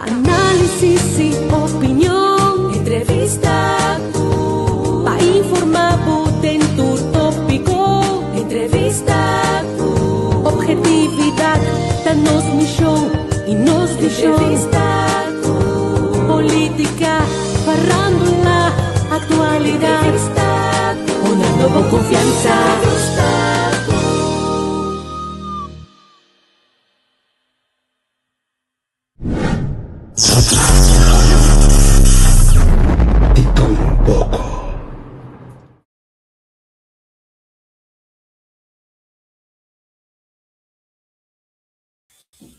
Análisis i opinion, entrevista ku pa informá bo den tur tópiko. Entrevista ku ophetividat ta nos mishon i nos vishon. Entrevista ku polítika, farándula, aktualidat. Entrevista ku honrando bo konfiansa. Entrevista ku. Di tur un poko.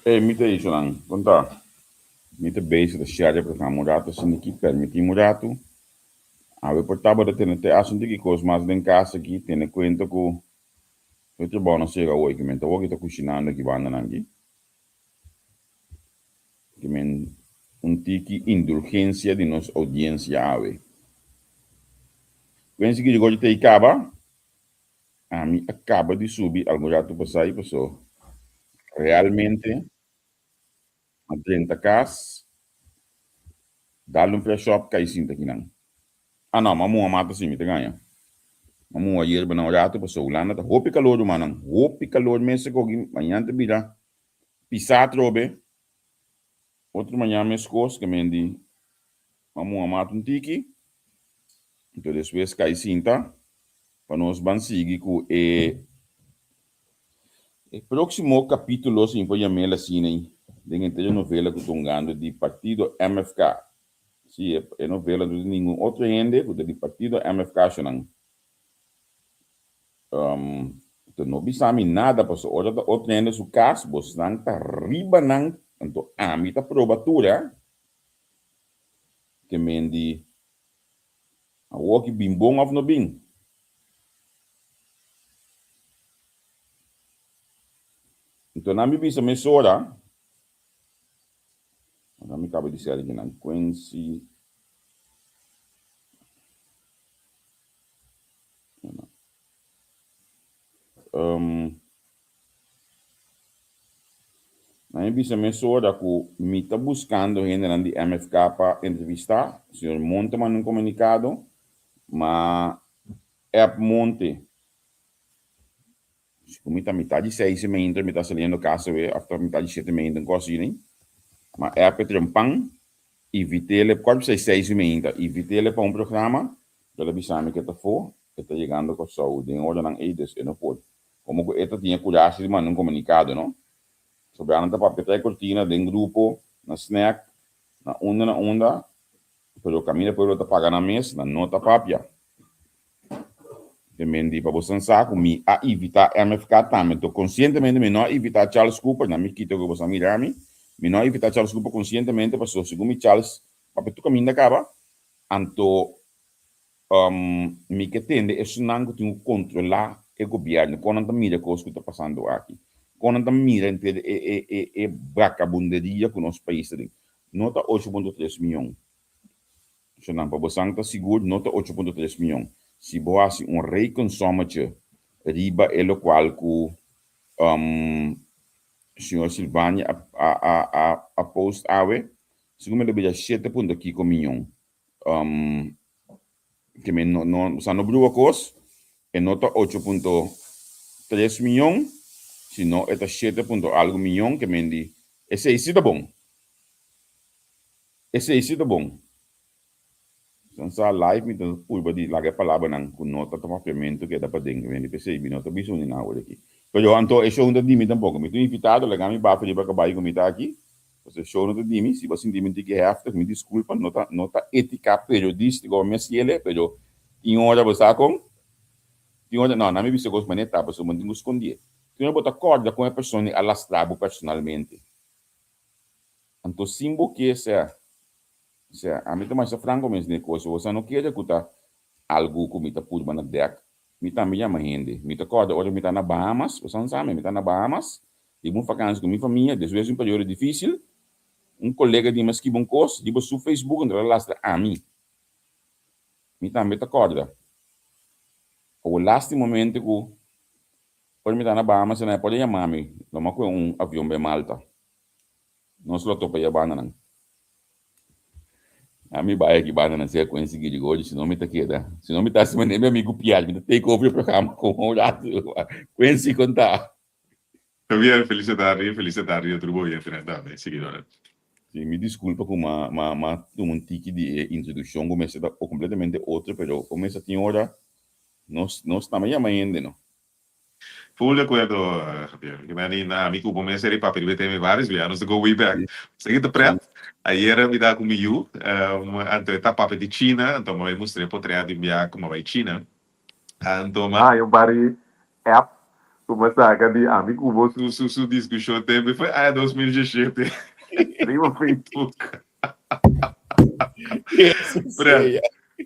Ey, mi ta ishonan, kon ta? Mi ta bezig ta share e programa un ratu asina aki, permití mi un ratu. Awe por tabata tene te asuntu ki kos mas den kas aki, tene kuenta ku e trabou no sega awor aki, men ta awor ki ta kushinando aki bandanan aki. Ki men un tiki indulgensia di nos oudiensia awe. Kuensi ki Gregorio ta ei kaba, ami a kaba di subi algun ratu pasai paso realmente a drenta kas, dal un fresh up kai sinta kinan. Ah no, m'a muha mata si, mi ta gaña. M'a muha yerba nan un ratu paso Hulanda ta hopi kalor rumannan, hopi kalor mes a kogi mañan ta bira Pisá atrobe, otro mañan meskos ke men di a muha mata un tiki, anto despues kai sinta pa nos ban sigui ku e e próksimo kapítulo, si mi por yam'el asina, den e telenovela ku ta hungando di partido MFK. Sí, e novela no ta di ningun otro hende ku ta di partido MFK shonan. Anto no bisa mi nada pasobra ora ta otro hende su kas bosnan ta riba nan anto ami ta proba tur eh. Ke men di awoki bin bon of no bin. Anto nan mi bisa mesora ora mi kaba di seri kinan Quincy. Nan e bisa mesora ku mi ta buskando hendenan di MFK pa entrevistá. Señor Monte manda un komunikado, ma app Monte Si ku mi ta mitad di seis e meinta mi ta saliendo kas awe of ta mitad di shete meinta un kos asina. Ma app e trempan i vitele kuart pa seis seis e meinta i vitele pa un programa el a bisa mi ku e ta afó e ta yegando Kòrsou den oranan ei dus e no por. Komo ku e ta tin e kurashi di manda un komunikado no. Sobrá nan ta papia trae kortina den grupo na snack na unda na unda pero kaminda pueblo ta paga nan mes nan no ta papia. Te men di pa bosan sa ku mi a invitá MFK tambe. Enton konsientemente mi no a invitá Charles Cooper, na mi kita ku bosan mira mi, mi no a invitá Charles Cooper konsientemente pasobra segun mi Charles papia tur kaminda kaba, anto mi ke tende esunnan ku tin ku kontrolá e gobièrnu, kon nan ta mira e kos ku ta pasando aki, kon nan ta mira henter e e e e bakabunderia ku nos pais ta den. No ta ocho punto tres mion. Shonnan, pa bosan ta sigur no ta ocho punto tres miyon. Si bo hasi un rekensommetje riba e lokual ku señor Silvania a a a a post awe, segun mi lo bira shete punto kiko miyon. Ke mi no no sa no brua kos, e no ta ocho punto tres miyon, sino e ta shete punto algu miyon, ke men di esei si ta bon. Esei si ta bon. San sa live mi ta purba di laga e palabranan ku no ta papiamentu keda paden ku hende p'esei mi no ta bisa uni nan awor aki. Pero anto e show no ta di mi tampoko. Mi ta un invitado laga mi bafa riba kabai ku mi ta aki. Pasobra e show no ta di mi. Si bo a sinti mi un tiki heftig mi diskulpa. No ta no ta etika periodistiko pa mi a siele pero tin ora bo sa kon tin ora no nan mi bisa kos manera ta pasobra bo no tin ku skondié. Tin ora bo ta kòrda kon e persona a lastra bo personalmente. Anto sin bo ke sea, sea, ami ta masha franco mes den e kos, boso no kere ku ta algu ku mi ta purba na dèk, mi tambe yama hende. Mi ta kòrda ora mi ta na Bahamas, boso sa mi, mi ta na Bahamas, riba un fakansi ku mi famia, despues di un periodo difisil, un kolega di mi a skibi un kos riba su Facebook, anto el a lastra ami. Mi tambe ta kòrda. Awor lastimamente ku ora mi ta na Bahamas, nan e por a yama mi, lo mi a kohe un avion bai Malta. Nos lo topa e banda nan. Ami bai aki banda na sea Quincy Girigorio, si no mi ta keda, si no mi ta hasi manera mi amigu Pierre, mi ta take over e programa con un rato. Quincy, con ta? Javier, feliz tardi, feliz tardi otro bo oyentenan tambe, siguidornan. Si, mi disculpa cu m'a m'a m'a tuma un tiki di e introduccion cu mester ta completamente otro, pero con mester tin ora nos nos tambe yama hende, no? Full de acuerdo, Javier. Ki meni na mi cu bo mester e papia riba e tema varios bia. Nos ta go way back. Sa ki ta pret. Ayera mi ta cu mi yu, anto e ta papia di China, anto mi a bai mustra e potret di un bia cu mi a bai China. Anto mi a haña un par di app cu mi a saca di ami cu bo su su su discusion tempo. E foi aña 2017 riba Facebook. Pret.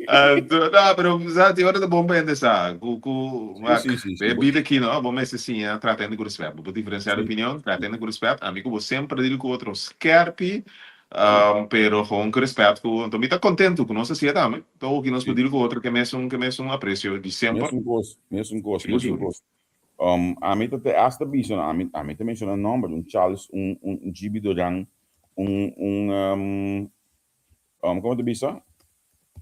Anto, no, pero sa tin ora ta bon pa hende sa ku ku wak e bida aki no, bo mester siña trata hende ku respet. Bo por diferensiá di opinion, trata hende ku respet. Ami ku bo semper a dil ku otro skerpi, pero gewoon ku respet ku anto mi ta kontentu ku nos a siña tambe. Ta hopi nos por dil ku otro ke mesun ke mesun apresio di semper. Mesun kos, mesun kos, mesun kos. Ami ta te hasta bisa, ami ami ta menshoná nòmber, un Charles, un un Gibi Doran, un un Como ta bisa?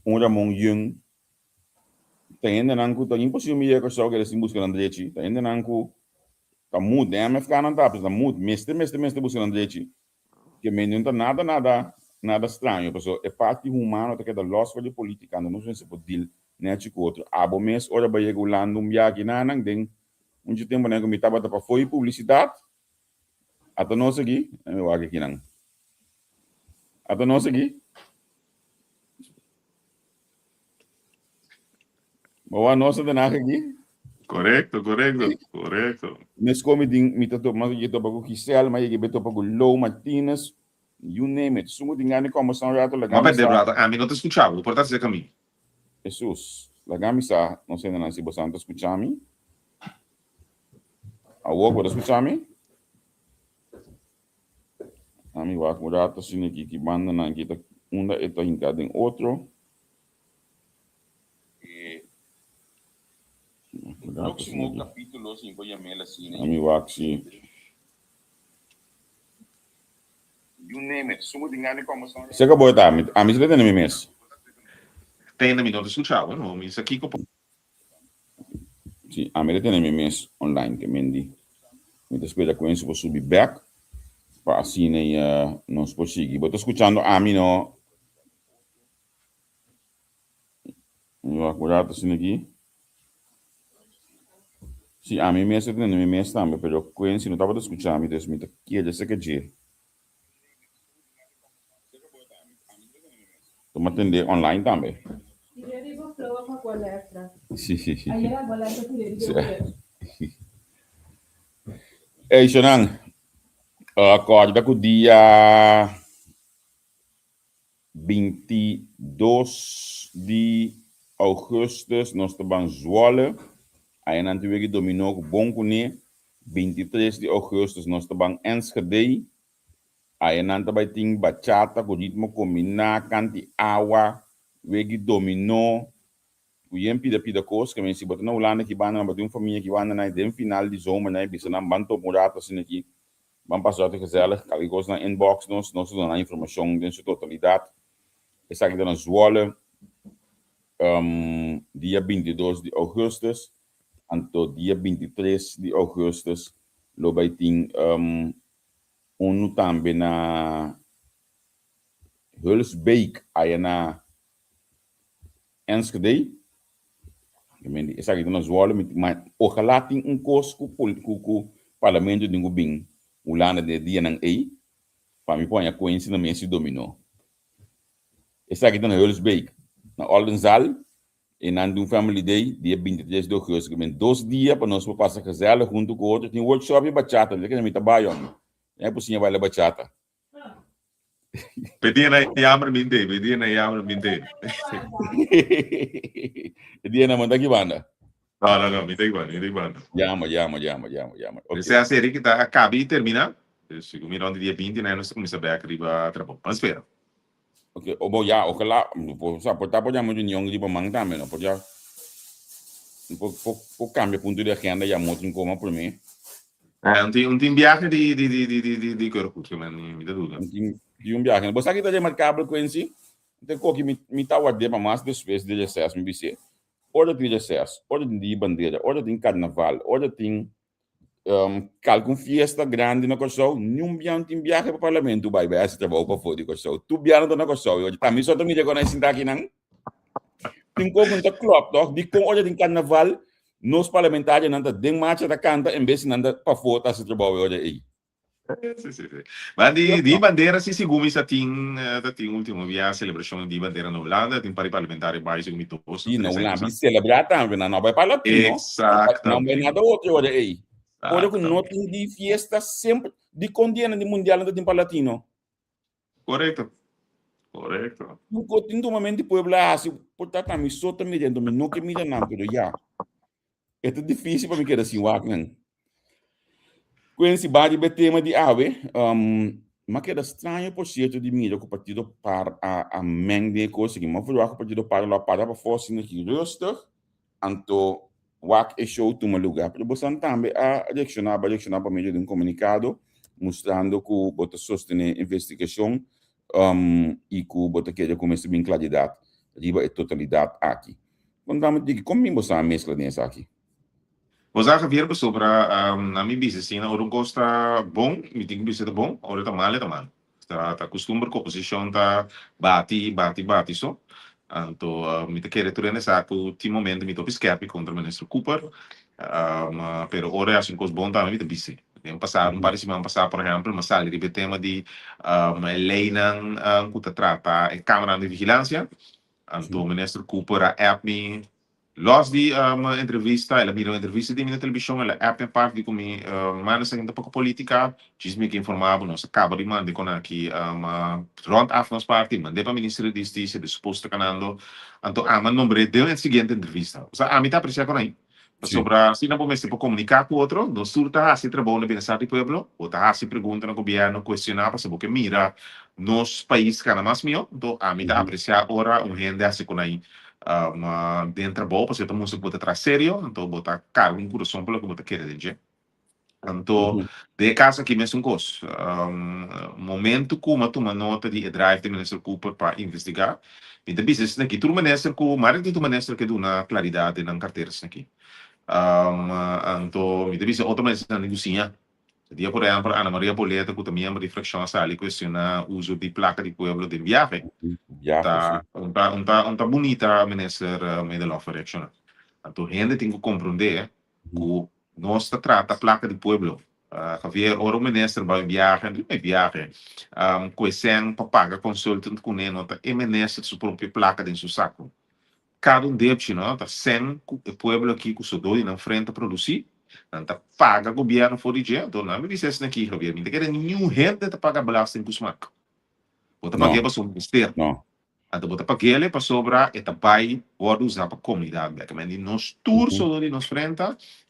Un Ramon Yung. Ta hendenan cu ta imposible mi yega Curaçao keda sin busca nan drechi. Ta hendenan cu ta mut. Den MFK nan ta, pero ta mut. Mester, mester, mester busca nan drechi. Ke men no ta nada, nada, nada straño. Pasobra e parti humano ta keda los for di politica. Anto nos mester por deal nechi cu otro. Abo mes ora bo a yega Hulanda un biaha kinanan den un dje temponan cu mi tabata pafo di publicidad. Ata nos aki, mi wak akinan. Ata nos aki. Bo wak nos Den Haag aki? Korekto, korekto, korekto. Mes kon mi tin, mi ta topa, mas mi topa ku Giselle, mas yega mi topa ku Lou Martinez, you name it. Esun ku tin gana di kòmbersá un rato, laga mi sa. Brother, ami no ta skucha bo, por ta aserka mi. Hesus, laga mi sa, nos hendenan, si boso ta skucha mi. Awor bo ta skucha mi? Ami wak un rato asina aki ki bandanan aki ta unda e ta hinká den otro. E próksimo kapítulo si por yam'el asina. Ami wak si. Seka bo e ta? Ami si ta tende mi mes. Tende mi no ta skucha bo no. Mi sa kiko por. Si, ami ta tene mi mes online ke men di. Mi ta spera ku Enzo por subi bek pa asina nos por sigui. Bo ta skuchando ami no? Mi wak un rato asina aki. Si, ami mes ta tene mi mes tambe, pero ku Enzo no tabata skucha mi, dus mi ta kere seka dje. Tuma tende online tambe. Ey shonan, kòrda ku dia 22 di ougùstùs nos ta ban Zwolle, ayanan tin wiki dominó ku bon kuné. 23 di ougùstùs nos ta ban Enschede, Ayanan ta bai tin bachata ku ritmo kombiná, kanti awa, wegi dominó, ku yen pida pida kos. Ke men si bo ta na Hulanda ki banda nan bo tin un famia ki banda nan den final di zomer nan e bisa nan ban topa un rato asina aki, ban pasa un rato gezellig, kalke kos nan inbox nos, nos ta duna nan informashon den su totalidat. Esaki ta na Zwolle dia 22 di ougùstùs, anto dia 23 di ougùstùs lo bai tin Unu tambe na Hulsbeek aya na Enschede. Esaki ta na Zwolle, ma ojalá tin un kos ku ku parlamento tin ku bin Hulanda den e dianan ei pa mi por haña kuensi na mes di dominó. Esaki ta na Hulsbeek, na Oldenzaal. E nan di un family day dia 23 di augustus ku men dos dia pa nos por pasa gezellig huntu ku otro. Tin workshop di bachata, mi ta kere mi ta bai hombre. Mi por siña baila bachata. Pe dia na yammer mi ntei, pe dia na yammer mi ntei. E dia na manda ki banda? No, no, no, mi ta ki banda, mi ta ki banda. Yama, yama, yama, yama, yama. Okay. Esei a seri ki ta a kabi i termina. Sigur mi rond di dia 20 na nos ta kuminsa bek riba trabou. Ban spera. Ok, o bo ya, ojalá, por, sa, por ta por llama reunión riba man tambe, no? Por ya, por, por, por cambia punto di agenda, ya mo tin coma por mi. Eh, un tin, un tin viaje di, di, di, di, di, di, di keurig goed, men, mi ta duda. Un tin, di un viaje. Bo sa ki ta remarcabel, Quincy? Te koki mi mi ta ward'é pa mas despues di reces mi bis'é, ora tin reces, ora tin Dia Bandera, ora tin Carnaval, ora tin kalkun fiesta grandi na Kòrsou, niun biaha no tin biahe pa parlamento bai bai hasi trabou pafó di Kòrsou. Tur biaha no ta na Kòrsou. I ta mi so ta mira kon nan sinta akinan. Tin kos ku no ta klòp tòg. Dikon ora tin karnaval nos parlamentarionan ta den marcha ta kanta en bes di nan ta pafó ta hasi trabou e ora ei? Sí, sí, sí. Maar di, di bandera sí segun mi sa tin, ta tin último bia celebracion di bandera na Hulanda, tin par di parlamentario bai segun mi dos Sí, of na tres aña Hulanda pasá. mi celebra tambe, nan no bai pa latino, nan bai Exactamente. nada otro ora ei. Ora ku no Exactamente. tin di fiesta semper, dikon dianan di mundial nan ta tin pa latino? Correcto. Correcto. Tin ko tin tumamento di pueblo a hasi, por ta ta mi so ta mira, enton mi no ke mira nan, pero ya. E ta difícil pa mi keda sin wak nan. Quincy, ba riba e tema di awe, um, m'a keda straño por cierto di mira ku Partido par a, a meng den e kos aki. M'a verwacht ku Partido par lo a para pafó asina aki rustig, anto wak e show tuma luga. Pero bosan tambe a reakshoná, bo a reakshoná pa medio di un komunikado mustrando ku bo ta sostené investigashon um, i ku bo ta kere ku mester bin klaridat riba e totalidat aki. Konta mi diki, kon bin bosan a meskla den esaki? Bo sa Javier pasobra na mi bisa asina ora un kos ta bon mi tin ku bisa ta bon, ora ta mal e ta mal. Ta ta kustumber ku oposishon ta bati bati bati so. Anto mi ta kere tur hende sa ku tin momento mi ta hopi skèrpi kontra Minister Cooper pero ora e hasi un kos bon tambe mi ta bis'e. Den pasado un par di siman pasá por ehèmpel mi a sali riba e tema di e leinan ku ta trata e kameranan di vigilansia. Anto Minister Cooper a app mi Los di entrevista, el a mira un entrevista di mi na televishon, el a app mi apart di ku mi manda esaki ta poko politika, djis mi ke informa bo, nos a kaba di manda e kon aki rond af nos parti, mand'é pa Ministerio di Hustisia, di suposto ta kanando, anto ami a nombr'é den e siguiente entrevista. Osea, ami ta apresia kon ai, pasobra asina bo mester por komuniká ku otro, nos tur ta hasi e trabou na bienestar di pueblo, bo ta hasi pregunta na gobièrnu, kuestioná pasobra bo ke mira nos pais kana mas mihó, anto ami ta apresia ora un hende hasi kon ai. Ma den trabou pasobra ta mustra ku bo ta traha serio, anto bo ta karga un kurason pa loke bo ta kere den dje. Anto den e kaso aki mesun kos. Momento ku mi a tuma nota di e drive di Minister Cooper pa investigá, mi ta bisa esaki, tur minister ku, mari di tur minister ke duna klaridat den nan kartera esaki. Anto mi ta bisa otro ministernan tin ku siña. Dia por ehempel Ana Maria Boleta ku ta miembro di frakshon a sali kuestioná uso di plaka di pueblo den biahe. Ta un ta un ta un ta bunita minister Middelhof a reakshoná. Anto hende tin ku komprondé ku nos ta trata plaka di pueblo. Javier, ora un minister bai un biahe, no e biahe, ku e sèn pa paga consultant kuné no ta e minister su propio plaka den su saku. Kada un depchi no ta sèn ku e pueblo aki ku sodó di nan frente ta produsí, nan ta paga gobièrnu for di dje, anto nan mi bisa esnan aki, Javier, mi ta kere niun hende ta paga belasting ku smak. Bo ta pag'é pasobra mester. Anto bo ta pag'é pasobra e ta bai wòrdu usá pa komunidat bèk. Men di nos tur sodó di nos frente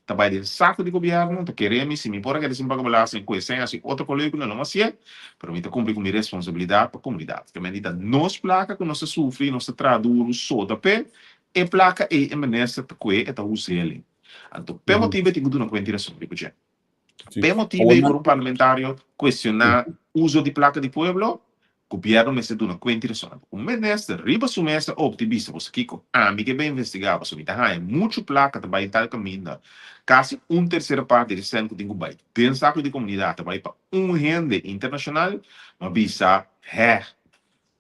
ta bai den saku di gobièrnu, ta kere mi, si mi por a keda sin paga belasting ku e sèn hasi otro koloi ku nan lo hasié, pero mi ta kumpli ku mi responsabilidat pa komunidat. Ke men di ta nos plaka ku nos ta sufri, nos ta traha duru soda p'e, e plaka ei e minister ta kue e ta us'el. Anto p'e motibu e tin ku duna kuenta i rason riba dje. P'e motibu ei ora un parlamentario kuestioná uso di plaka di pueblo, Gobierno mester duna cuenta y razon. Un minister riba su mes a opta y bisa boso kico ami ke bay investiga pasobra mi ta haya mucho placa ta bay tal caminda. Casi un tercera parti di cen cu tin cu bay den saco di comunidad ta bay pa un hende internacional. Ma bisa heh.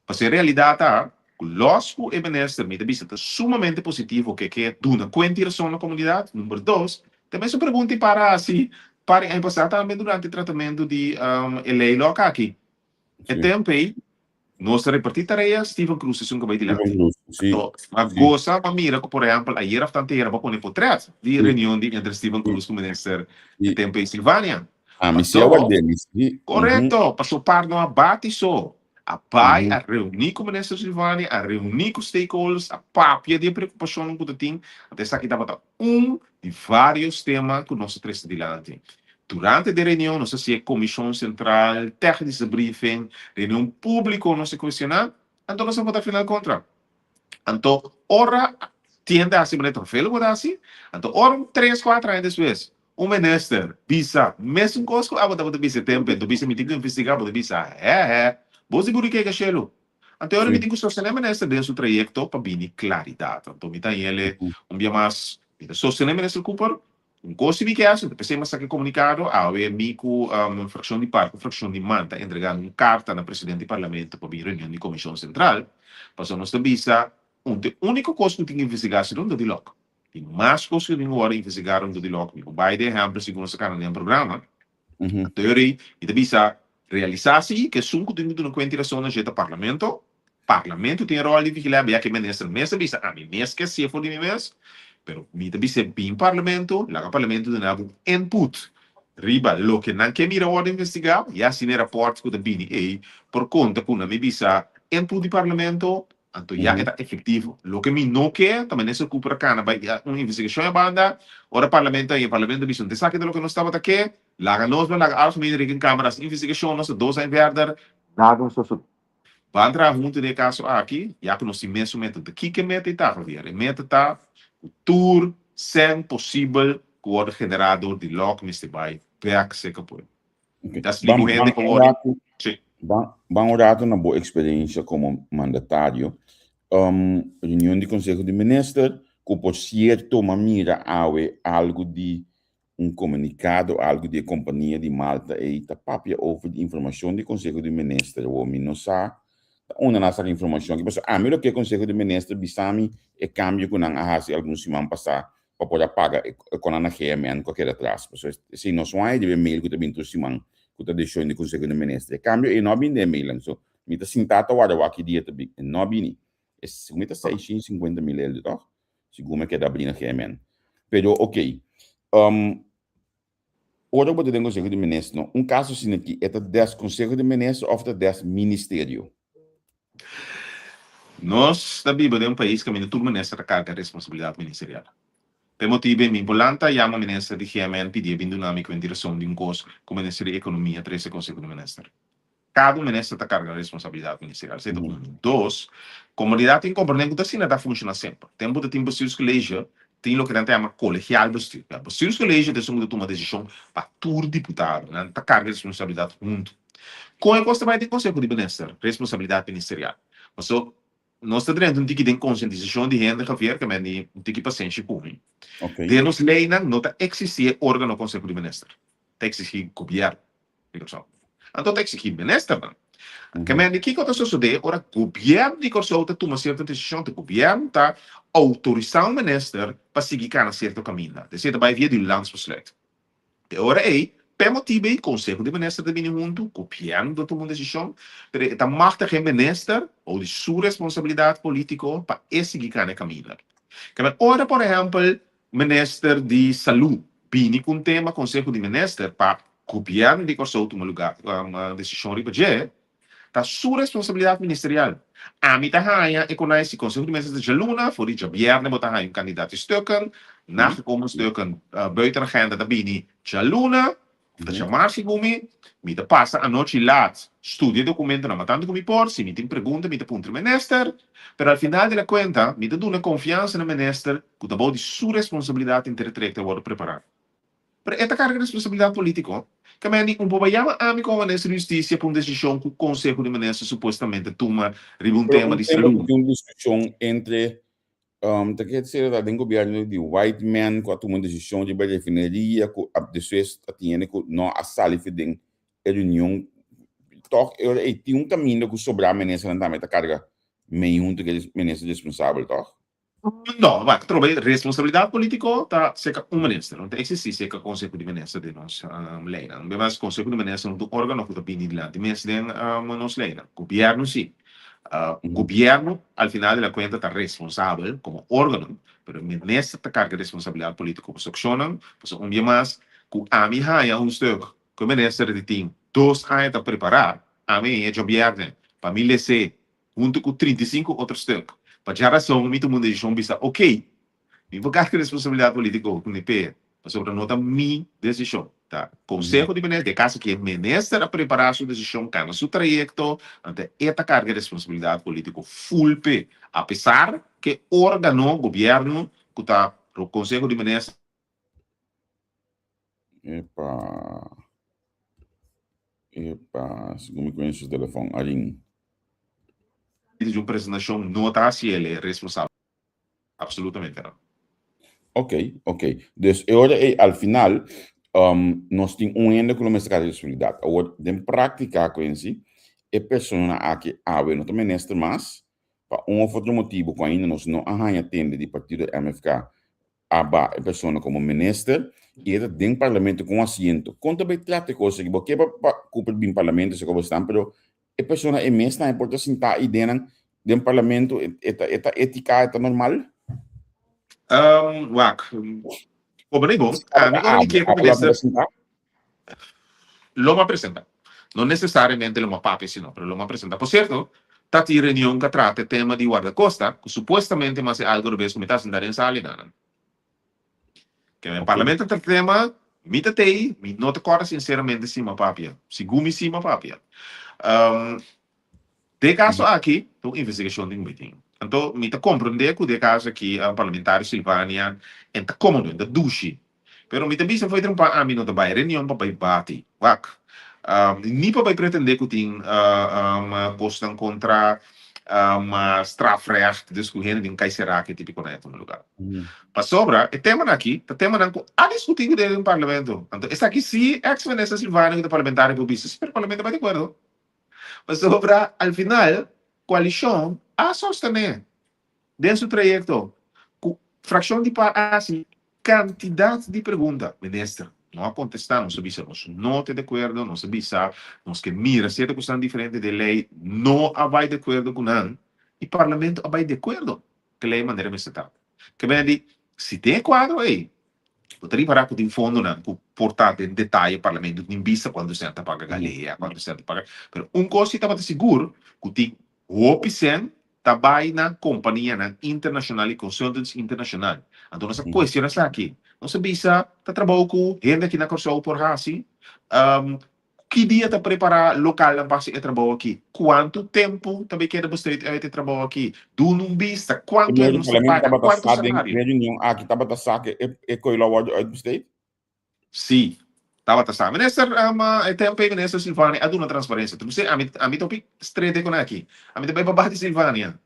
Pasobra e realidad ta cu los cu e minister mi ta bisa ta sumamente positivo ke ke duna cuenta y razon na comunidad. Number dos, ta mesun pregunta y para haci par di aña pasa tambe durante tratamento di e ley loc aki. E tempu ei, nos ta repartí tarea, Steven Cruz esun ku bai dilanti. Anto, m'a gosa pa mira ku, por ehèmpel, ayer òf tantera bo a pone potrèt di reunion di entre Steven Cruz ku minister e tempu ei Silvania. Paso, korekto, paso par no a bati so. A bai, a reuní ku minister Silvania, a reuní ku stakeholders, a papia di e preokupashonnan ku ta tin. Anto esaki tabata un di vários tema ku nos a trese dilanti. Durante di reunion nos a hasi e Komishon Sentral, Technische Briefing, reunion públiko nos a kuestioná, anto nos a vota final kontra. Anto ora tiende hasi manera ta vervelend bo ta hasi, anto ora un tres kuater aña despues un minister bisa mesun kos ku abo tabata bisa e tempu, anto bisa mi tin ku investigá, bo ta bisa, hèhè, bo sigur di keka shelu. Anto e ora mi tin ku sostené minister den su trayekto pa bini klaridat. Anto mi ta hañ'el un bia mas, mi ta sostené minister Cooper, un kos si mi ke hasi, p'esei mi a saka e komunikado, awe mi ku frakshon di par ku frakshon di man ta entregando un karta na presidente di parlamento pa bin reunion di komishon sentral, pasobra nos ta bisa un ta e úniko kos ku tin ku investigá si rondó di lòk. Tin mas kos ku tin ku wòrdu investigá rondó di lòk, mi por bai den ehèmpel segun nos ta kana den programa. Anto e rei i ta bisa, Realisá si ku esun ku tin ku duna kuenta i rason na dje ta Parlamento. Parlamento tin e ròl di vigilá, bia ku e minister mes ta bisa, Ami mes ke hasié for di mi mes, pero mi ta bis'é bin Parlamento, laga Parlamento duna bo input riba loke nan ke mira wòrdu investigá, i asina e rapòrt ku ta bini ei por konta ku nan mi bisa input di Parlamento, anto ya e ta efektivo. Loke mi no ke ta minister Cooper a kana bai un investigashon e banda, ora Parlamento a i e Parlamento a bisa no ta esaki ta loke nos tabata ke, Laga nos no laga Algemene Rekenkamer hasi investigashon, nos ta dos aña verder, nada no sosodé. Ban traha huntu den e kaso aki, ya ku nos tin mesun meta. Ta kiko e meta ei ta, Javier? E meta ta ku tur sèn posibel ku wòrdu generá dor di lòk mester bai bèk serka pueblo. Mi ta splika un hende ku wòrdu. Sí. Ban un ratu na bo eksperensha komo mandatario. Reunion di Konseho di Minister, ku por sierto m'a mira awe algu di Un komunikado algu di e kompania di Malta ei ta papia over di informashon di Konseho di Minister. Awor mi no sa ta unda nan a saka informashon aki pasobra ami lo ke Konseho di Minister bisa mi e kambio ku nan a hasi algun siman pasá pa por a paga e konan na GMN ku a keda atras. Pasobra esei no son ai riba e mail ku ta bin tur siman ku ta desishon di Konseho di Minister. E kambio ei no a bin den e mailnan. So mi ta sintá ta warda wak ki dia ta bin. E no a bini. E mi ta 650 mil euro tòg? Segun mi a keda abri na GMN. Pero ok, um, ora bo ta den Conseho di Minister, no, un caso asina aki, e ta des Conseho di Minister of ta des Ministerio? Nos ta biba den un pais kaminda tur minister ta karga responsabilidat ministerial. P'e motibu ei mi por lanta yama minister di GMN pidié bin duna mi kuenta i rason di un kos ku minister di Ekonomia trese Conseho di Minister. Kada un minister ta karga responsabilidat ministerial. Esei ta un. Dos, komunidat tin komprendé ku ta asina ta funshoná semper. Tempu ta tin bestuurscollege, tin loke nan ta yama kolegiaal bestuur. Ya, bestuurscollege ta esun ku ta tuma desishon pa tur diputado. Nan ta karga responsabilidat huntu. Kon e kos ta bai den konseho di minister? Responsabilidat ministerial. Paso, nos ta drenta un tiki den konsientisashon di hende, Javier, ke men di un tiki pasenshi ku mi. Den nos leinan no ta eksistí e órgano konseho di minister. Ta eksistí gobièrnu. di Kòrsou. Anto ta eksigí ministernan. Ke men di kiko ta sosodé ora gobièrnu di Kòrsou ta tuma sierto desishon? Ta gobièrnu ta outorisá un minister pa sigui kana sierto kaminda. Esei ta bai via di un landsbesluit. E ora ei, p'e motibu ei, konseho di minister ta bini huntu, gobièrnu ta tuma un desishon, pero e ta machtig e minister bou di su responsabilidat polítiko pa e sigui kana e kaminda. Ke men ora, por ehèmpel, Minister di Salú bini ku un tema Konseho di Minister pa Gobièrnu di Kòrsou tuma lugá desishon riba dje, ta su responsabilidat ministerial. Ami ta haña e konai si Konseho di Minister ta djaluna, for di djabièrnè bo ta haña un kandidat di stukken, nagekomen stukken buiten agenda ta bini djaluna, Bo ta chamá segun mi, mi ta pasa anochi lat studia e dokumentonan ma tantu ku mi por, si mi tin pregunta mi ta puntra e minister, pero al final di la kuenta mi ta duna konfiansa na minister ku ta bou di su responsabilidat henter e trayekto a wòrdu prepará. Pero e ta karga responsabilidat polítiko. Kamendi, un por bai yama ami komo minister di hustisia pa un desishon ku konseho di minister supuestamente tuma riba un Pero tema un di tema ku salú. tin un diskushon entre Ta ke ser ta den gobierno di white man ku a tuma un desishon riba refineria ku a despues a tin hende ku no a sali for den e reunion tòg e ora ei tin un kaminda ku sobrá ministernan tambe ta karga mei huntu ku e minister responsabel tòg? No, wak, trobe responsabilidat polítiko ta serka un minister, no ta eksistí serka konseho di minister den nos leinan. Ademas konseho di minister no ta un órgano ku ta bini dilanti mes den nos leinan. Gobièrnu sí. Gobierno al final de la cuenta ta responsabel como organo, pero minister ta carga responsabilidad politico pa su accionnan, pasobra un bia mas cu ami haya un stuk cu e minister di tin dos aña ta prepara, ami e djobierne pa mi lese hunto cu 35 otro stuk, pa djarason mi tuma un decision bisa ok, Mi por carga responsabilidad politico cu mi p'e, pasobra no ta mi decision. Ta Conseho di Minister, den caso cu e minister a prepara su decision, cana su trayecto, anto e ta carga responsabilidad politico full p'e, a pesar cu e organo, gobierno, cu ta Conseho di Minister, Epa. Epa, segun mi cuenta su telefon a ring. di un presentashon no ta hasi el e responsabel. Absolutamente no. Ok, ok. Dus e ora ei al final um, nos tin un hende ku lo mester karga responsabilidat. Awor, den práktika, Quincy, e persona aki awe no ta minister mas, pa un of otro motibu ku ainda nos no a haña tende di partido MFK a ba e persona komo minister i e ta den parlamento ku un asiento. Kon ta bai trata e kos aki? Bo ke pa pa Cooper bin parlamento esei ku bo stan, pero e persona e mes tambe por ta sintá ideanan den parlamento, e ta e ta ética, e ta normal? Um, wak, como ni bon, ami ora mi ke ku minister lo m'a presenta. No necesariamente lo m'a papia sino, pero lo m'a presenta. Por cierto, ta tin reunion ku a trata e tema di guardacosta, ku supuestamente m'a hasi algo robes ku mi ta sinta den sala i nan. Ke men parlamento ta tema, mi ta tei, mi no ta kòrda sinseramente si m'a papia. Sigun mi si m'a papia. Um, den e kaso aki, ta un investigashon tin ku mi tin. Anto mi ta komprondé ku den e kaso aki parlamentario Silvania en ta kómodo, en ta dushi. Pero mi ta bisa fo'i trempa ami no ta bai reunion pa bai bati. Wak. Ni pa bai pretendé ku tin kosnan kontra strafrecht, dus ku hende tin kai será ke tipiko nan e tuma lugá. Pasobra e temanan aki ta temanan ku a diskutí ku den parlamento. Anto esaki si ex minister Silvania ku ta parlamentario por bisa, si pero parlamento bai di akuerdo. Pasobra al final koalishon a sostené den su trayekto ku frakshon di par a hasi kantidat di pregunta. Minister no a kontestá, nos a bisa nos no ta di akuerdo, nos a bisa nos ke mira sierto kosnan diferente den lei, no a bai di akuerdo ku nan i parlamento a bai di akuerdo ku e lei manera mester ta. Ke menen di si den e kuadro ei bo ta ripará ku tin fondonan ku por ta den detaye parlamento tin bista kuantu sèn ta paga Galea, kuantu sèn ta paga, pero un kos si tabata sigur ku tin Hopi sèn ta bai na kompanianan internashonal i consultants internashonal. Anto nos a kuestiona esaki. Nos a bisa ta trabou ku hende aki na Kòrsou por hasi. Ki dia ta prepará lokalnan pa hasi e trabou aki? Kuantu tempu ta bai keda besteed uit e trabou aki? Duna un bista kuantu hende nos ta paga, kuantu salario. Den reunion aki tabata sa ku e koe lo a wòrdu uitbesteed? Sí, tabata sa. Minister, e tempo ei Minister Silvania a duna transparencia. Tur bisei, ami, ami ta hopi strete con aki. Ami ta bai pa bati Silvania.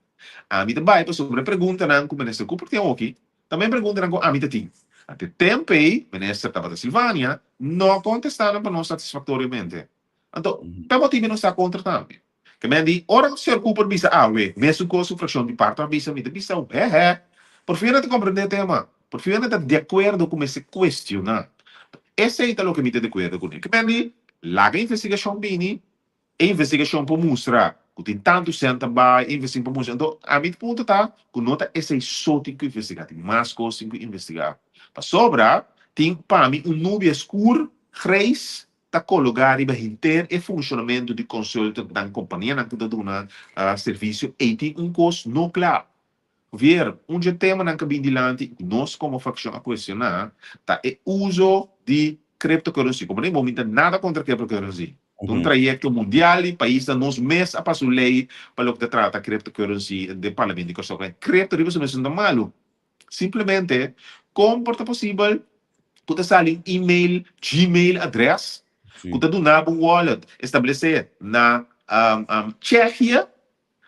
Ami ta bai pasobra e preguntanan cu Minister Cooper tin awoki, ta men preguntanan cu ami ta tin. Ante tempo ei, Minister tabata Silvania, no a contesta nan pa nos satisfactoriamente. Anto, pa e motibu nos ta contra tambe. Ke men di, ora ku señor Cooper bisa awe, mesun kos ku frakshon di parto a bisa, mi ta bisa, hèhè, porfia nan ta komprendé e tema, porfia nan ta di akuerdo ku mester kuestioná. Esei ta loke mi ta di akuerdo kuné. Ke men di, laga e investigashon bini, e investigashon por mustra ku tin tantu sèn ta bai, e investigashon por mustra. Anto, ami punto ta ku no ta esei so tin ku investigá, tin mas kos tin ku investigá. Pasobra tin pa mi un nubia skur, grijs, ta kologá riba henter e funshonamentu di consultantnan, kompanianan ku ta duna servisio, ei tin un kos no kla. Javier, un dje temanan ku a bin dilanti i ku nos komo frakshon a kuestioná ta e uso di cryptocurrency. Komo den bo mi ta nada kontra cryptocurrency. Ta un trayekto mundial i paisnan nos mes a pasa un lei pa loke ta trata cryptocurrency den Parlamento di Kòrsou. Crypto riba su mes no ta malu. Simplemente, kon por ta posibel ku ta sali un email, Gmail adres, ku ta duna bo un wallet establesé na Tsjechië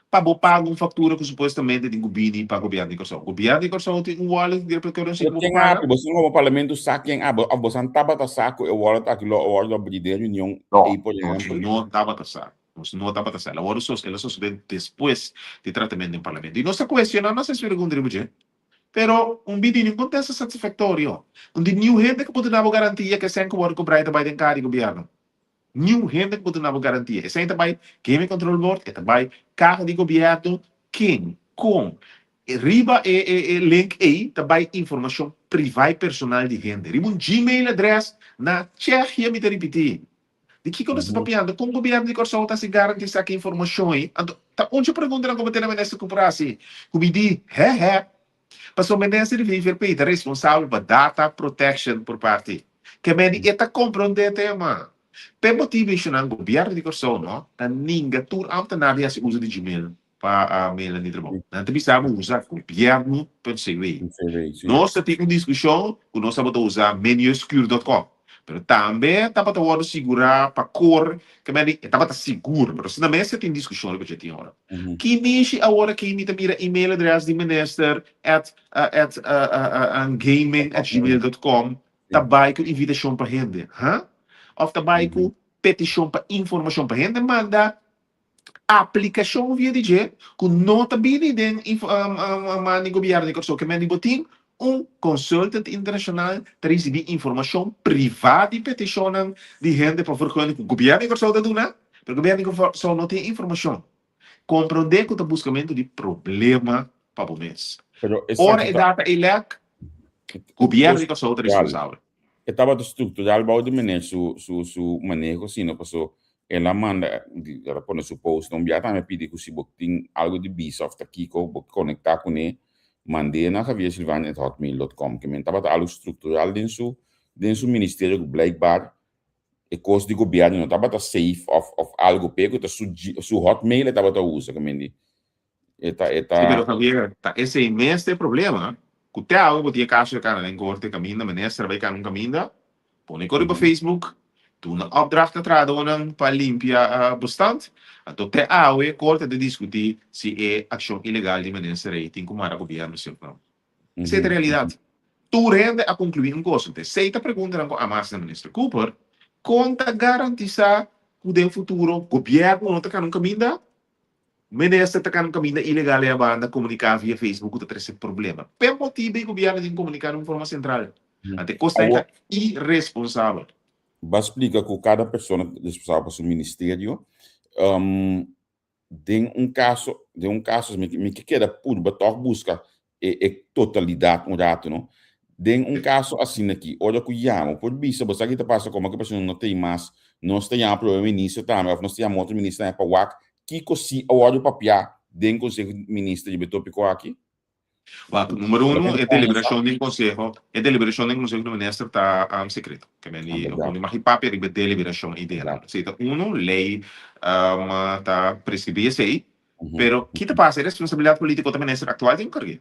pa bo paga un faktura ku supuestamente tin ku bini pa gobièrnu di Kòrsou? Gobièrnu di Kòrsou tin un wallet di cryptocurrency ku bo por paga? Pero ken abi? Boso parlamento sa ken abi òf boso tabata sa ku e wallet aki lo a wòrdu abrí den reunion ei por ehèmpel? No, nos no tabata sa. Nos no tabata sa. El a wòrdu sos, el a sosodé despues di tratamentu den parlamento. I nos ta kuestioná, nos a hasi pregunta riba dje. Pero un bini niun kontesta satisfaktorio. Un di niun hende ku por duna bo garantia ku esei ku wòrdu kobrá e ta bai den kara di gobièrnu. Niun hende ku por duna bo garantia. Esei ta bai Gaming Control Board, e ta bai kaha di gobièrnu. Ken? Kon? Riba e e link ei ta bai informashon privá i personal di hende. Riba un Gmail adrès na Tsjechië, mi ta ripití. Di kiko nos ta papiando? Kon gobièrnu di Kòrsou ta hasi garantisá ki informashon ei? Anto, ta un dje preguntanan ku bo tene minister Cooper hasi, ku mi di, hè hè. Pasobra minister di VVRP ta responsabel pa data protection por parti. Ke meni e ta komprondé e tema. P'e motibu ei shonnan gobièrnu di Kòrsou no ta ninga tur ámtenar di hasi uso di Gmail pa mailnan di trabou. Nan ta bisa bo usa gobierno.cw. Nos ta tin un diskushon ku nos tabata usa menuescure dot com. Pero tambe tabata wòrdu sigurá pa kor, ke men di e tabata sigur, pero asina mes e tin diskushon riba dje tin ora. Ki nishi awor aki mi ta mira email adres di minister at at gaming at gmail dot com ta bai ku invitashon pa hende, ha? Òf ta bai ku petishon pa informashon pa hende manda aplikashon via di dje ku no ta bini den man di gobièrnu di Kòrsou. Ke men di bo tin un consultant internashonal ta risibí informashon privá di petishonnan di hende pa vergunning ku gobièrnu di Kòrsou ta duna, pero gobièrnu di Kòrsou no tin e informashon. Komprondé ku ta buskamentu di problema pa bo mes. Ora e data ei lèk, gobièrnu di Kòrsou ta responsabel. E tabata structural bou di meneer su su su maneho sino paso el a manda el a pone su post un bia tambe pidi cu si bo tin algo di bisa of ta kico bo conecta cune mand'e na javiersilvania@hotmail.com ke men tabata algo structural den su den su ministerio cu blijkbaar e cos di gobierno no tabata safe of of algo p'e cu ta su su hotmail e tabata usa ke men di E ta, e ta. Sí, pero Javier, ta esei mes ta e problema, ku te awe bo tin e kaso di kana den korte kaminda, minister a bai kana un kaminda, pone kos riba Facebook, duna opdracht na trahadónan pa limpia bestand, anto te awe korte ta diskutí si e akshon ilegal di minister ei tin ku mara gobièrnu sí òf no. Esei ta realidat. Tur hende a konkluí un kos, anto esei ta preguntanan ku a mas na minister Cooper, kon ta garantisá ku den futuro gobièrnu no ta kana un kaminda? Minister ta kana un kaminda ilegal e a banda komuniká via Facebook ku ta trese problema. P'e motibu e gobièrnu tin komuniká den un forma sentral. Ante e kos ta Awor, iresponsabel. Bo a splika ku kada persona ta responsabel pa su ministerio. Den un kaso, den un kaso mi mi ke keda purba tòg buska e e totalidat un ratu no. Den un kaso asina aki, ora ku yama, bo por bisa bo sa ki ta pasa komo ku e persona no ta ei mas, nos ta yama prome minister tambe òf nos ta yama otro minister tambe pa wak kiko si a wòrdu papiá den konseho di minister riba e topiko aki. Wak, numero uno, e deliberashon den konseho, e deliberashon den konseho di minister ta sekreto. Ke men di, bo no mag papia riba e deliberashon ei den. Esei ta uno, lei ta preskribí esei. Pero ki ta pasa? E responsabilidat politico ta minister actual tin cargu'e.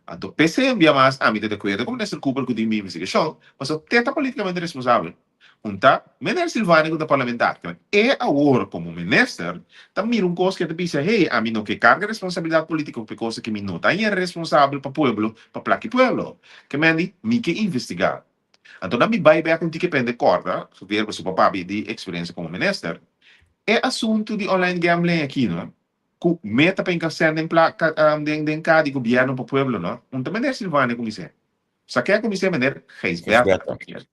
Anto p'esei un bia mas ami ta di acuerdo cu minister Cooper cu tin mi investigacion, pasobra te ta politicamente responsabel. Un ta meneer Silvania cu ta parlamentar. Pero e awor como minister ta mira un cos cu e ta bisa, hey, ami no ke carga responsabilidad politico p'e cosa cu mi no ta haña responsabel pa pueblo, pa plaki pueblo. Ke mendi, mi ke investiga. Anto nan mi bai bek un tiki pende corda, Javier pasobra papia di experiencia como minister, e asuntu di online gambling aki no, cu meta pa hinca cen den placa den den ca di gobierno pa pueblo no, un ta meneer Silvania cumins'é. Sa ken a cumins'é? Meneer Gijsbertha a cumins'é.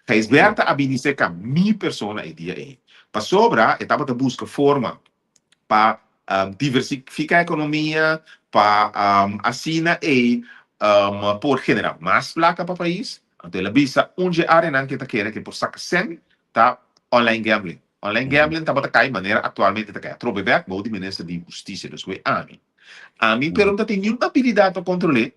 Gijsbertha a bini cerca mi persona e dia ei, pasobra e tabata busca forma pa diversifica economia, pa asina ei por genera mas placa pa pais. Anto el a bisa un dje areanan ke ta kere ke por saca cen ta online gambling. Online gambling tabata cay manera actualmente ta cay atrobe bek bou di minister di husticia, dus cu e ami. Ami pero no ta tin niun abilidad pa controle.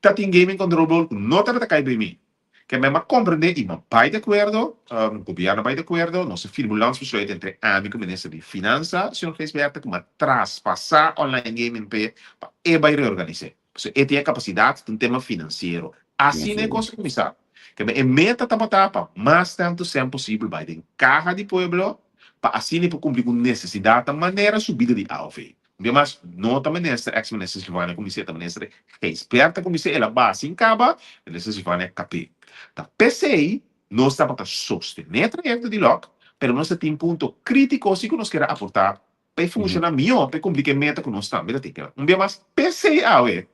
Ta tin Gaming Control Board ku no tabata kai bei mi. Ke men a komprendé i m'a bai di akuerdo, gobièrnu a bai di akuerdo, nos a firma un landsbesluit entre ami ku minister di Finansa, señor Gijsbertha, ku m'a traspasá online gaming p'e pa e bai reorganis'é. Pasobra e tin e kapasidat, ta un tema finansiero. Asina e kos a kuminsá. Ke men e meta tabata pa mas tantu sèn posibel bai den kaha di pueblo pa asina e por kumpli ku nesesidatnan manera subida di aov. Demas, no ta minister, ex minister Silvania kumins'é, ta minister Gijsbertha kumins'é, el a baha sin kaba, minister Silvania kap'é. Ta p'esei nos tabata sostené e trayekto di lòk, pero nos ta tin punto krítiko si ku nos kier a aportá pa e funshoná mihó, pa e kumpli ku e meta ku nos tambe ta tin. Un bia mas, p'esei awe,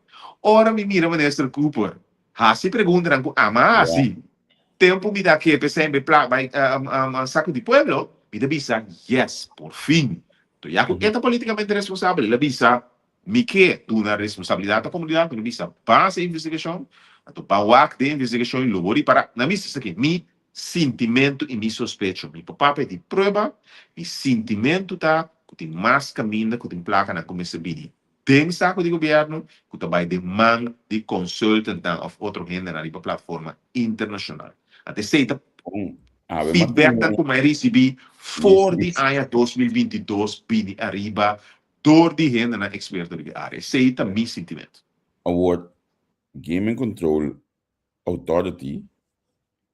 ora mi mira minister Cooper hasi preguntanan ku ama a hasi tempu mi ta ke p'esei bai pla bai saku di pueblo, mi ta bisa, yes, por fin To ya ku e ta politikamente responsabel, el a bisa, Mi ke duna responsabilidat na komunidat, mi a bisa, Ban hasi e investigashon, anto ban wak den e investigashon i lo bo ripará. Nan bisa esaki, Mi sintimentu i mi sospecho, mi por papia di prueba, mi sintimentu ta ku tin mas kaminda ku tin plakanan ku mester bini den saku di gobièrnu ku ta bai den man di consultantnan òf otro hendenan riba platforma internashonal. Anto esei ta Feedbacknan ku mi a risibí for di aña 2022 bini ariba dor di hendenan eksperto riba e área. Esei ta mi sintimentu. Awor, Gaming Control Authority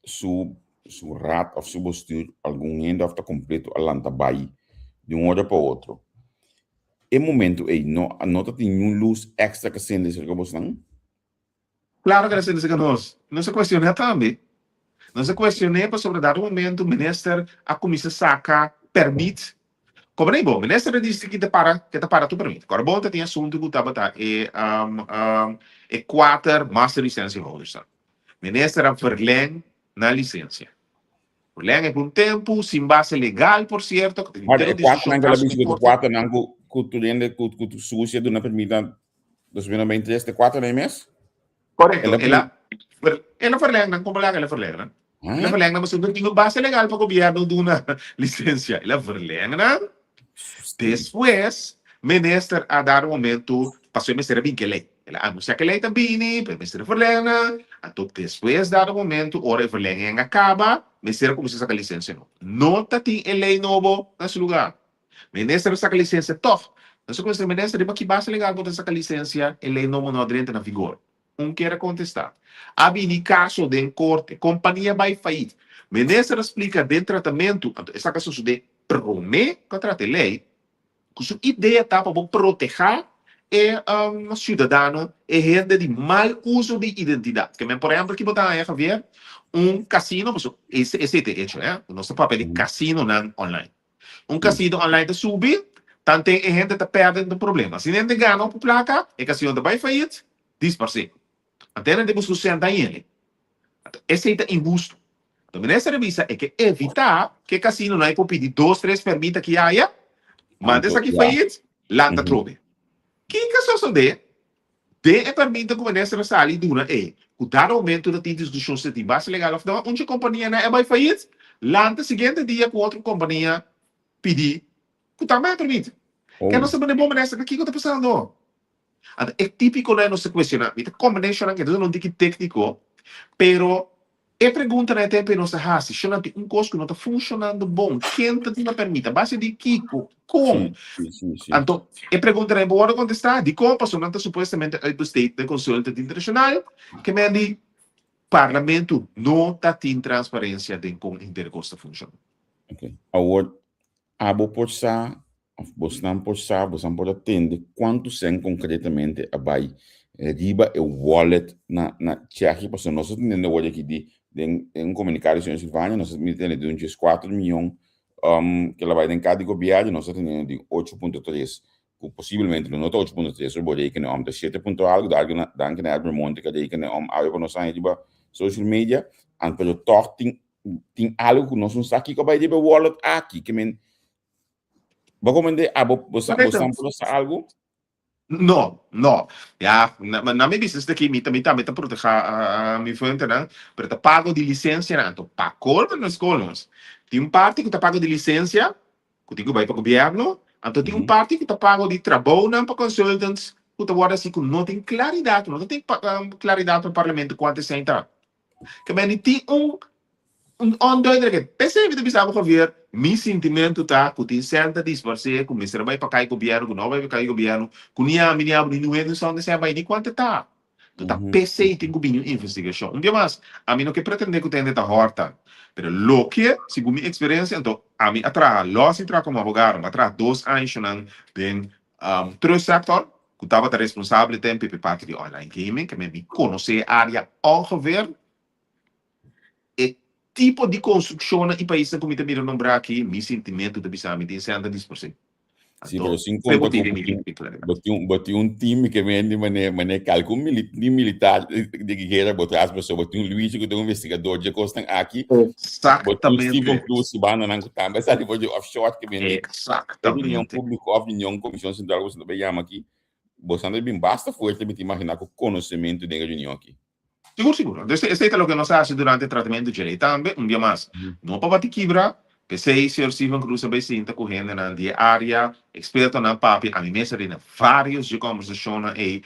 su su raad of su bestuur algun hende of ta completo a lanta bai di un ora pa otro. E momento ei no no ta tin niun luz extra ka sende cerca bosnan? Claro que ta sende cerca nos. Nos a cuestiona tambe. Nos a cuestione pasobra dado momento minister a cuminsa saca permit. Como nei bo, minister a dici ki ta para, ke ta para tur permit. Kòrda bon ta tin asunto ku tabata e e kuater master licentie holders nan. Minister a verleng nan lisensia. Verleng e por un tempu, sin base legal por cierto, ku tin Ahora, un e kuater discushon nan ku la caso bishi den ku korte. kuater nan ku ku tur hende ku ku sucia duna permit na 2023, te kuater nan mes? Correcto, El a el a el a verleng nan, como laga el a verleng nan? El a Ah, verleng nan pasobra no tin un base legal pa gobierno duna licencia. El a verleng nan. Despues, minister a dado momento, pasobra e mester a bin ke ley. El a anuncia ke ley ta bini, pero e mester a verleng nan. Anto despues dado momento, ora e verlenging a caba, mester a cuminsa saca licencia nobo. No ta tin e ley nobo na su lugar. Minister a saca licencia tog. Nos a cuestioná minister riba ki base legal bo ta saca licencia e ley nobo no a drenta na vigor. Un kier a contesta. A bini caso den corte, compania bay failliet. Minister a splica den tratamento, anto esaki a sosode prome cu a trata e ley, cu su idea ta pa bo proteha e ciudadano, e hende di mal uso di identidad. Ke men por ehempel ki bo ta haña Javier, un casino, pasobra esey ta e hecho, nos ta papia di casinonan online. Un casino online ta subi, tanten e hende ta perde den problema. Si hende gana hopi placa, e casino ta bay failliet, disparse. Anto hende busca un cent ahí. Anto esey ta inhusto. Anto minister a bisa e ke evita ke casinonan por pidi dos, tres permit aki aya, manda Anto, esaki ya. failliet, lanta trobe. Kiko a sosode? Den e permito ku minister a sali duna e ku dado momento ta tin diskushon si ta tin base legal òf no, un dje kompanianan a bai fayit, lanta siguiente dia ku otro kompania pidi ku tambe a permit. Ke nos ta pone bon minister ta kiko ta pasando? Anto e tipikonan nos ta kuestioná. Mi ta komprende shonnan ke ta un tiki tékniko, pero E preguntanan e tempu ei nos a hasi, Shonnan tin un kos ku no ta funshonando bon, ken ta duna pèrmit? A base di kiko? Kon? Sí, sí, sí. Anto, e preguntanan ei por wòrdu kontestá. Dikon? Pasobra nan ta supuestamente uitbesteed den consultant internashonal, ke men di Parlamento no ta tin transparensia den kon henter kos ta funshoná. Ok. Awor, abo por sa Of bosnan por sa, bosnan por a tende kuantu sèn konkretamente a bai riba e wallet na na Tsjèchia, pasobra nos a tende awor aki di den un komunikado di señor Silvania, nos a tende di un dieskuater mion ke la bai den kas di gobièrnu, nos a tende di 8.3, ku posiblemente lo no ta 8.3, bo rekenen om ta shete punto algu, danki na Edmund Monte ku a rekenen om awe pa nos haña riba social media, pero tòg tin tin algu ku nos no sa kiko a bai riba e wallet aki, ke men Bo komende abo bo sa bo Correcto. sa sa algo? No, no. Ya, na, na mi business aki, mi, mi tambe ta proteha uh, mi fuentenan, pero ta pago di licencianan. Anto, pa colmo nos colmos, tin un parti ku ta pago di licencia, ku tin ku bai pa gobierno, anto tin un parti ku ta pago di trabounan pa consultants, ku ta wòrdu hasi ku no tin claridad, no ta tin pa, um, claridad pa parlamento kuantu esei ta. Ke men di tin un un onduidelijkheid. P'esei mi ta bisa bo Javier, mi sintimentu ta ku tin sèn ta disparsé, ku mester a bai pa kai gobièrnu, ku no a bai pa kai gobièrnu, ku ni ami ni abo ni niun hende no sa unda esei a bai ni kuantu e ta. Anto ta p'esei tin ku bini un investigashon. Un bia mas, ami no ke pretendé ku ta hende ta hòrta, pero loke, segun mi eksperensia, anto ami a traha, lòs di traha komo abogado, mi a traha dos añosnan den Trust sector, ku tabata responsable tempu pa e parti di online gaming, ke mi konosé e área ongeveer. E tipo di konstrukshonnan i paisnan ku mi ta mira nombrá aki, mi sintimentu ta bisa mi tin sènta disporsé. Sí, Anto, pero sin fe konta bo ku tin bo mi tin, tin klaridat. bo tin, bo tin un team ke mende mane, mane kalke un mili, di militar di guera bo tras, pasobra bo tin un Luigi ku ta un investigador dje kosnan aki, bo tin Steven Eksaktamente. Cruz si bandanan ku tambe a sali for di offshore ke mende e reunion Eksaktamente. públiko òf reunion komishon sentral ku boso ta bai yama aki, boso ta bin basta fuerte mi ta imaginá ku konosementu den e reunion aki. Sigur, sigur. Entonces, esei ta loke nos a hasi durante e tratamentu dje lei tambe, un dia mas. No pa bati kibra, p'esei señor Steven Cruz a bai sinta ku hendenan di e área, ekspertonan papia, ami mes a rina vários dje kòmbersashonnan ei,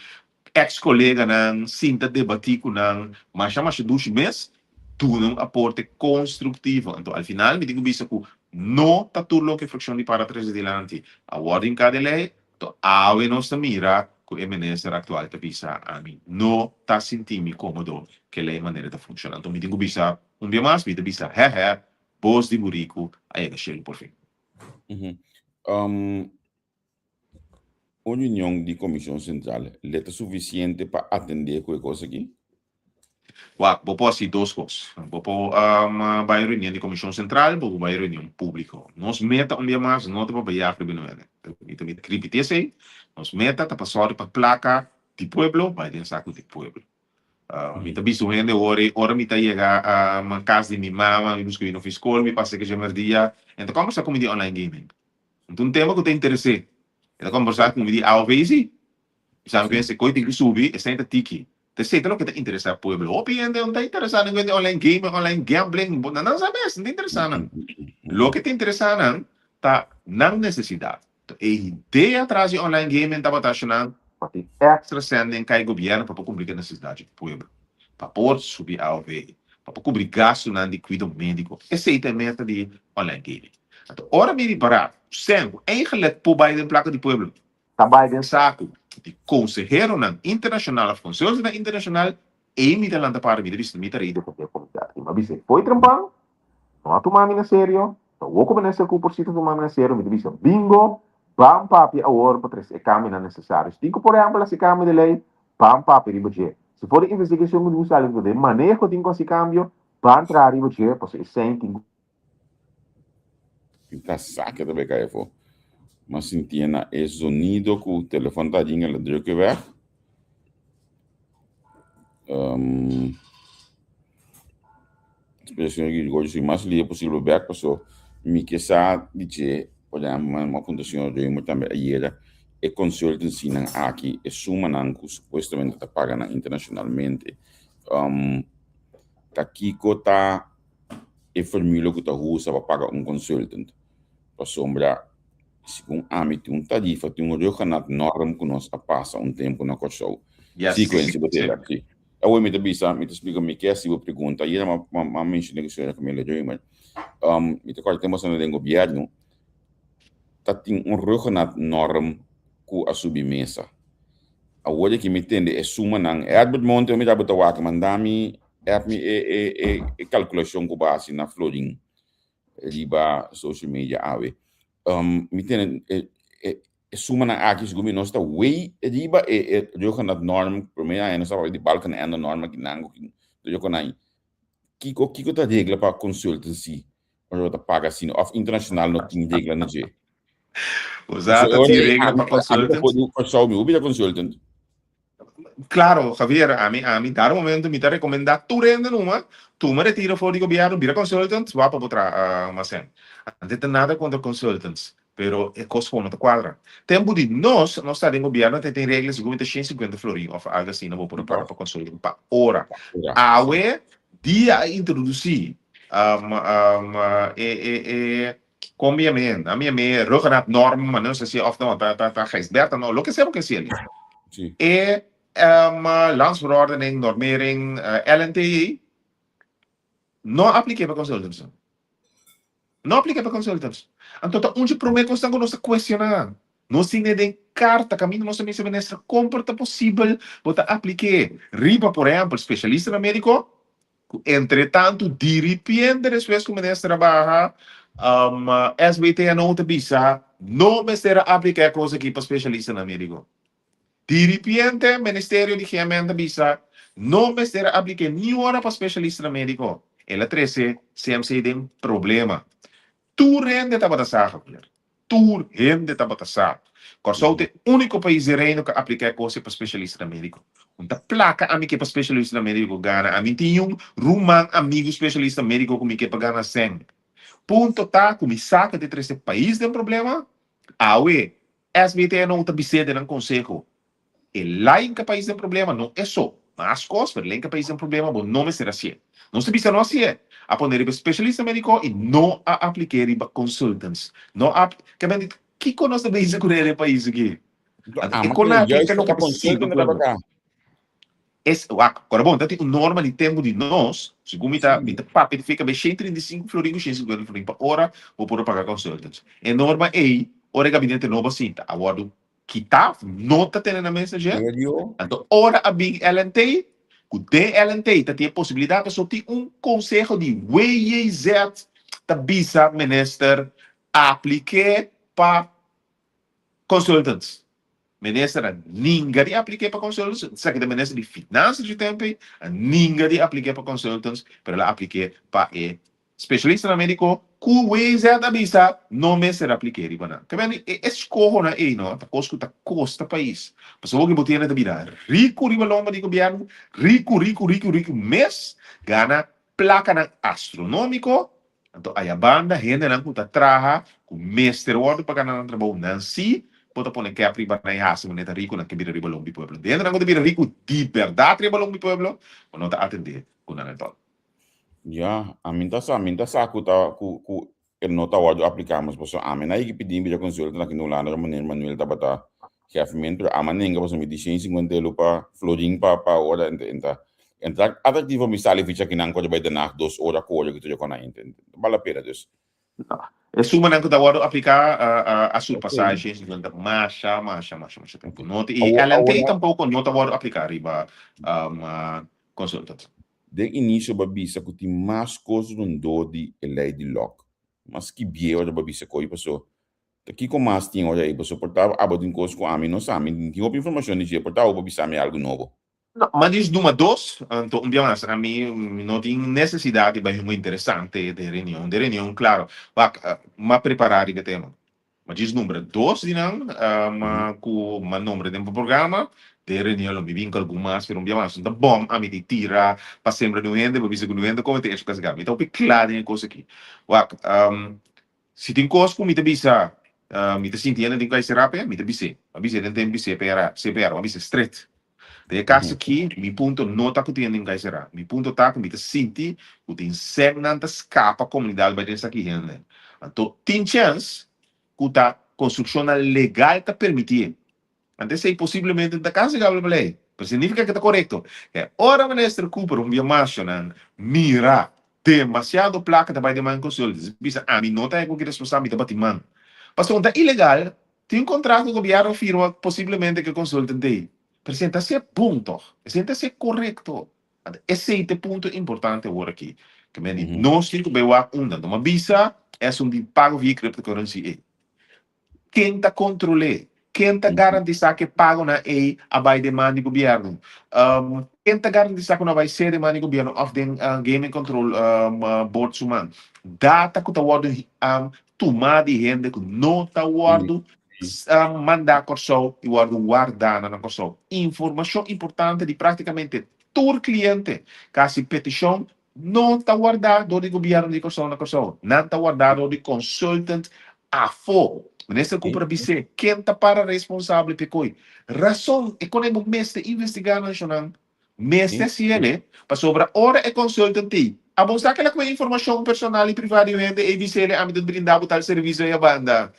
eks koleganan, sinta debatí ku nan, masha masha dushi mes, duna un aporte konstruktivo. Anto al final mi tin ku bisa ku no ta tur loke frakshon di para trese dilanti a wòrdu hinká den lei, anto awe nos ta mira. ku e minister aktual ta bisa ami no ta sinti mi komodo ku e lei manera ta funshoná. Anto mi tin ku bisa un bia mas, mi ta bisa hèhè, bos di buriku a yega shelu por fin. Un reunion di Komishon Sentral le ta sufisiente pa atendé ku e kos aki? Wak, bo por hasi dos kos. Bo por bai reunion di Komishon Sentral, bo por bai reunion públiko. Nos meta un bia mas no ta pa bai yag riba nuebe. Mi ta ripití esei. Nos meta ta pa sòru pa plaka di pueblo bai den saku di pueblo. Mi ta bisa un hende ora ora mi ta yega kas di mi mama, mi buska bini for skol, mi pasa ke merdia, e ta kòmbersá ku mi di online gaming. Anto un tema ku ta interes'é. E ta kòmbersá ku mi di AOV si. Mi sa mi pensa e koi tin ku subi, esei ta tiki. Ta esei ta loke ta interesá pueblo. Hopi hende no ta interesá nan ku online gaming, online gambling, nan no sa mes, no ta interesá nan. Loke ta interesá nan ta nan nesesidat. E idea tras di online gaming tabata ashonan pa tin extra sèn den kai gobièrnu pa por kumpli ku e nesesidat di pueblo, pa por subi AOV, pa por kubri gastunan di kuido médiko. Esei ta e meta di online gaming. Anto ora mi ripará ku sèn ku eigenlik por bai den plaka di pueblo ta bai den saku di konseheronan internashonal òf konsultonan internashonal, ei mi ta lanta para mi ta bisa mi ta rei defendé komunidat. I mi a bisa e fo'i trempan no a tuma mi na serio, ta wou ku minister Cooper si ta tuma mi na serio, mi ta bisa bingo, ban papia awor pa trese e kambionan nesesario. Si tin ku por ehèmpel hasi kambio di lei, ban papia riba dje. Si for di investigashon ku tin ku sali riba den maneho tin ku hasi kambio, ban traha riba dje, pasobra esei tin ku. Mi ta sa ke ta bai kai afó. M'a sintié na e zonido ku telefòn ta ringa la drukke weg. Um, spera señor Gregorio si mas lihe posibel bek paso mi ke sa di dje, por ehempel, mi a puntra señor Römer tambe ayera, e consultancynan aki, e sumanan ku supuestamente ta paga nan internacionalmente, um, ta kiko ta e formula ku ta usa pa paga un consultant? Pasobra segun ami tin un tarifa, tin un ruggenat-norm ku nos a pasa un tempu na Kòrsou. Yes. Sí, Quincy, bo tera. Sí. Awor mi ta bisa, mi ta splika mi ke si bo pregunta. Ayera m'a m'a m'a menshoná ku señora Camila Römer. Um, mi ta kòrda tempu asina den gobièrnu ta tin un ruggenat-norm ku a subi mesa. Awor aki mi tende e sumanan. Herbert Monte, mi ta bo ta wak, manda mi app mi e e e e kalkulashon ku bo a hasi na Florin riba social media awe. Um, mi tene e, e, e sumanan aki, segun mi, nos ta way riba e, e Ruggenat norm, promé aña nos tabata di Balkenende norm aki nan, ku yo konai. Kiko, kiko ta regla pa consultancy ora bo ta paga asina, of internacional no tin regla na dje? O sea, ta tin regla pa consultant? Kòrsou mi, bo bira consultant. Claro, Javier, ami, ami, dar momento mi ta recomenda tur hende numa, tuma retiro for di gobierno, bira consultant, wak pa bo traha mas hen. Ante ta nada contra consultants, pero e cos gewoon no ta cuadra. Tempo di nos, nos ta den gobierno, ta tin regla segun mi ta 150 florin of algo asina bo por a paga pa consultant pa ora. Awe, dia a introduci um, um, e, e, e, Kon mi yam'é? Nan mi yam'é Ruggenaath Norm, ma no sé si òf no, ta ta ta Gijsbertha no, loke sea bo ke siel. Sí. E um, landsverordening, normering, uh, LNT, no aplik'é pa consultants. No aplik'é pa consultants. Anto ta un dje promé kosnan ku nos ta kuestioná. Nos tin e den karta kaminda nos ta mester minister kon por ta posibel bo ta aplik'é riba, por ehèmpel, spesialistanan médiko Ku entretantu diripiente despues ku minister a baha, SBTNO ta bisa no mester a apliká e kos aki pa spesialistanan médiko. Diripiente Ministerio di GMN ta bisa no mester a aplik'é ni ora pa spesialistanan médiko. El a trese CMC den problema. Tur hende tabata sa, Javier. Tur hende tabata sa. Kòrsou ta e úniko pais den Reino ku a apliká e kos ei pa spesialistanan médiko. Un ta plaka ami ke pa spesialistanan médiko gana. Ami tin un ruman amigu spesialista médiko ku mi ke pa gana sèn. Punto ta ku mi sa ku ta trese pais den problema. Awe, SBTNO ta bis'é den nan konseho. E lainka pais den problema, no e so. Mas kos, pero lainka pais den problema, bo no mester hasié. Nos ta bisa no hasié. A pone riba specialista medico y no a apliké riba consultants. No a Ke men di, kiko nos ta bezig ku den e pais aki? Anto e kon aki ta loke ta sirbi pueblo. Es, wak, ora bon, ta tin un norma di tempu di nos, segun mi ta, mi ta papia di fika be 135 florin ku 150 florin pa ora bo por a paga consultants. E norma ei, ora e gabinete nobo a sinta, a wòrdu. kita, no ta tene nan mes na dje. Serio? Anto ora a bin LNT, ku den LNT ta tin e posibilidat pasobra tin un konseho di WJZ ta bisa minister aplik'é pa consultants. Minister a ninga di aplik'é pa consultants, esaki ta minister di Finansa dje tempu ei, a ninga di aplik'é pa consultants, pero el a aplik'é pa e Specialistanan medico cu WZ a bisa no mester aplik'é riba nan. Te mende e escohonan ei no ta cos cu ta costa pais. Pasobra hopi bo tene ta bira rico riba lomba di gobierno, rico, rico, rico, rico mes, gana placanan astronomico, anto aya banda hendenan cu ta traha cu mester wordo paga na nan trabou nan si bo ta pone cap riba nan y haci manera ta rico nan ke bira riba lomba di pueblo. Hendenan cu ta bira rico di berdad riba lomba di pueblo bo no ta atende cu nan etol. Ya, ami ta sa, mi ta sa ku ta ku ku e no ta wòrdu apliká mas pasobra ami na yega pidi bira konsulta na kende Hulanda ora meneer Manuel tabata jef men pero ama nenga pasobra mi di shen sinkuenta elo pa florin pa pa ora enta enta enta atraktivo mi sali ficha kinan kore bai Den Haag dos ora kore ku tur e kona enta enta bal la pena dus. E sumanan ku ta wòrdu apliká a surpasá e shen sinkuenta masha masha masha masha tempu. No ta i LNT tampoko no ta wòrdu apliká riba konsulta. Den inisio bo a bisa ku tin mas kos rondó di e lei di lòk. Mas skibié ora bo a bisa ko'i paso. Ta kiko mas tin ora ei? Paso por ta abo tin kos ku ami no sa. Mi tin hopi informashon di dje. Por ta abo por bisa mi algu nobo. No, m'a djis duma dos, anto un bia mas ami no tin nesesidat di bai hunga interesante den reunion. Den reunion, klaro, wak, m'a prepará riba e tema. Ma djis nombra dos di nan ku m'a nombra den bo programa. Den reunion lo mi bin ku algun mas, pero un bia mas no ta bom ami di tira pa sembra di un hende, pa bisa ku un hende komo ta hecho kasika. Mi ta hopi kla den e kos aki. Wak, si tin kos ku mi ta bisa, mi ta sinti hende tin ku a hasi rape, mi ta bis'é. Mi a bis'é den tempu di CPR, CPR, mi a bis'é stret. Den e kas aki, mi punto no ta ku tin hende tin ku a hasi rap. Mi punto ta ku mi ta sinti ku tin sènnan ta skapa komunidat bai den esaki hende. Anto tin chèns ku ta konstrukshonnan legal ta permitié. Anto esei posiblemente no ta kastigabel pa lei, pero significa ku ta korekto. E ora Minister Cooper un bia mashonan mira demasiado plaka ta bai den man konsulta, bisa ami no ta e ku ki responsabel, mi ta bati man. Pasobra ta ilegal. Tin un contrato cu gobierno firma posiblemente cu e consultant ei. Pero esei ta ser bon toch? Esei ta ser corecto? Anto esei ta e punto importante awor aki. Ke men di nos tin cu bay wak unda. No m'a bisa esun di pago via cryptocurrency ei. Ken ta control'é? Ken ta garantisa cu e pagonan ei a bay den man di gobierno? Ken ta garantisa cu no a bay ser den man di gobierno of den Gaming Control Board su man? Data cu ta wordo Tuma di hende ku no ta wòrdu mandá Kòrsou i wòrdu wardá na Kòrsou. Informashon importante di práktikamente tur kliente ku hasi petishon no ta wardá dor di gobièrnu di Kòrsou na Kòrsou. Nan ta wardá dor di consultant afó. Minister Cooper a bis'é, Ken ta para responsabel p'e koi? Rason e kon e bo mester investigá nan shonnan. Mester hasi ele, pasobra ora e consultant ei a bon sa kila ku e informacion personal i privá di un hende ei bisa ele ami ta brinda bo tal servicio ei a banda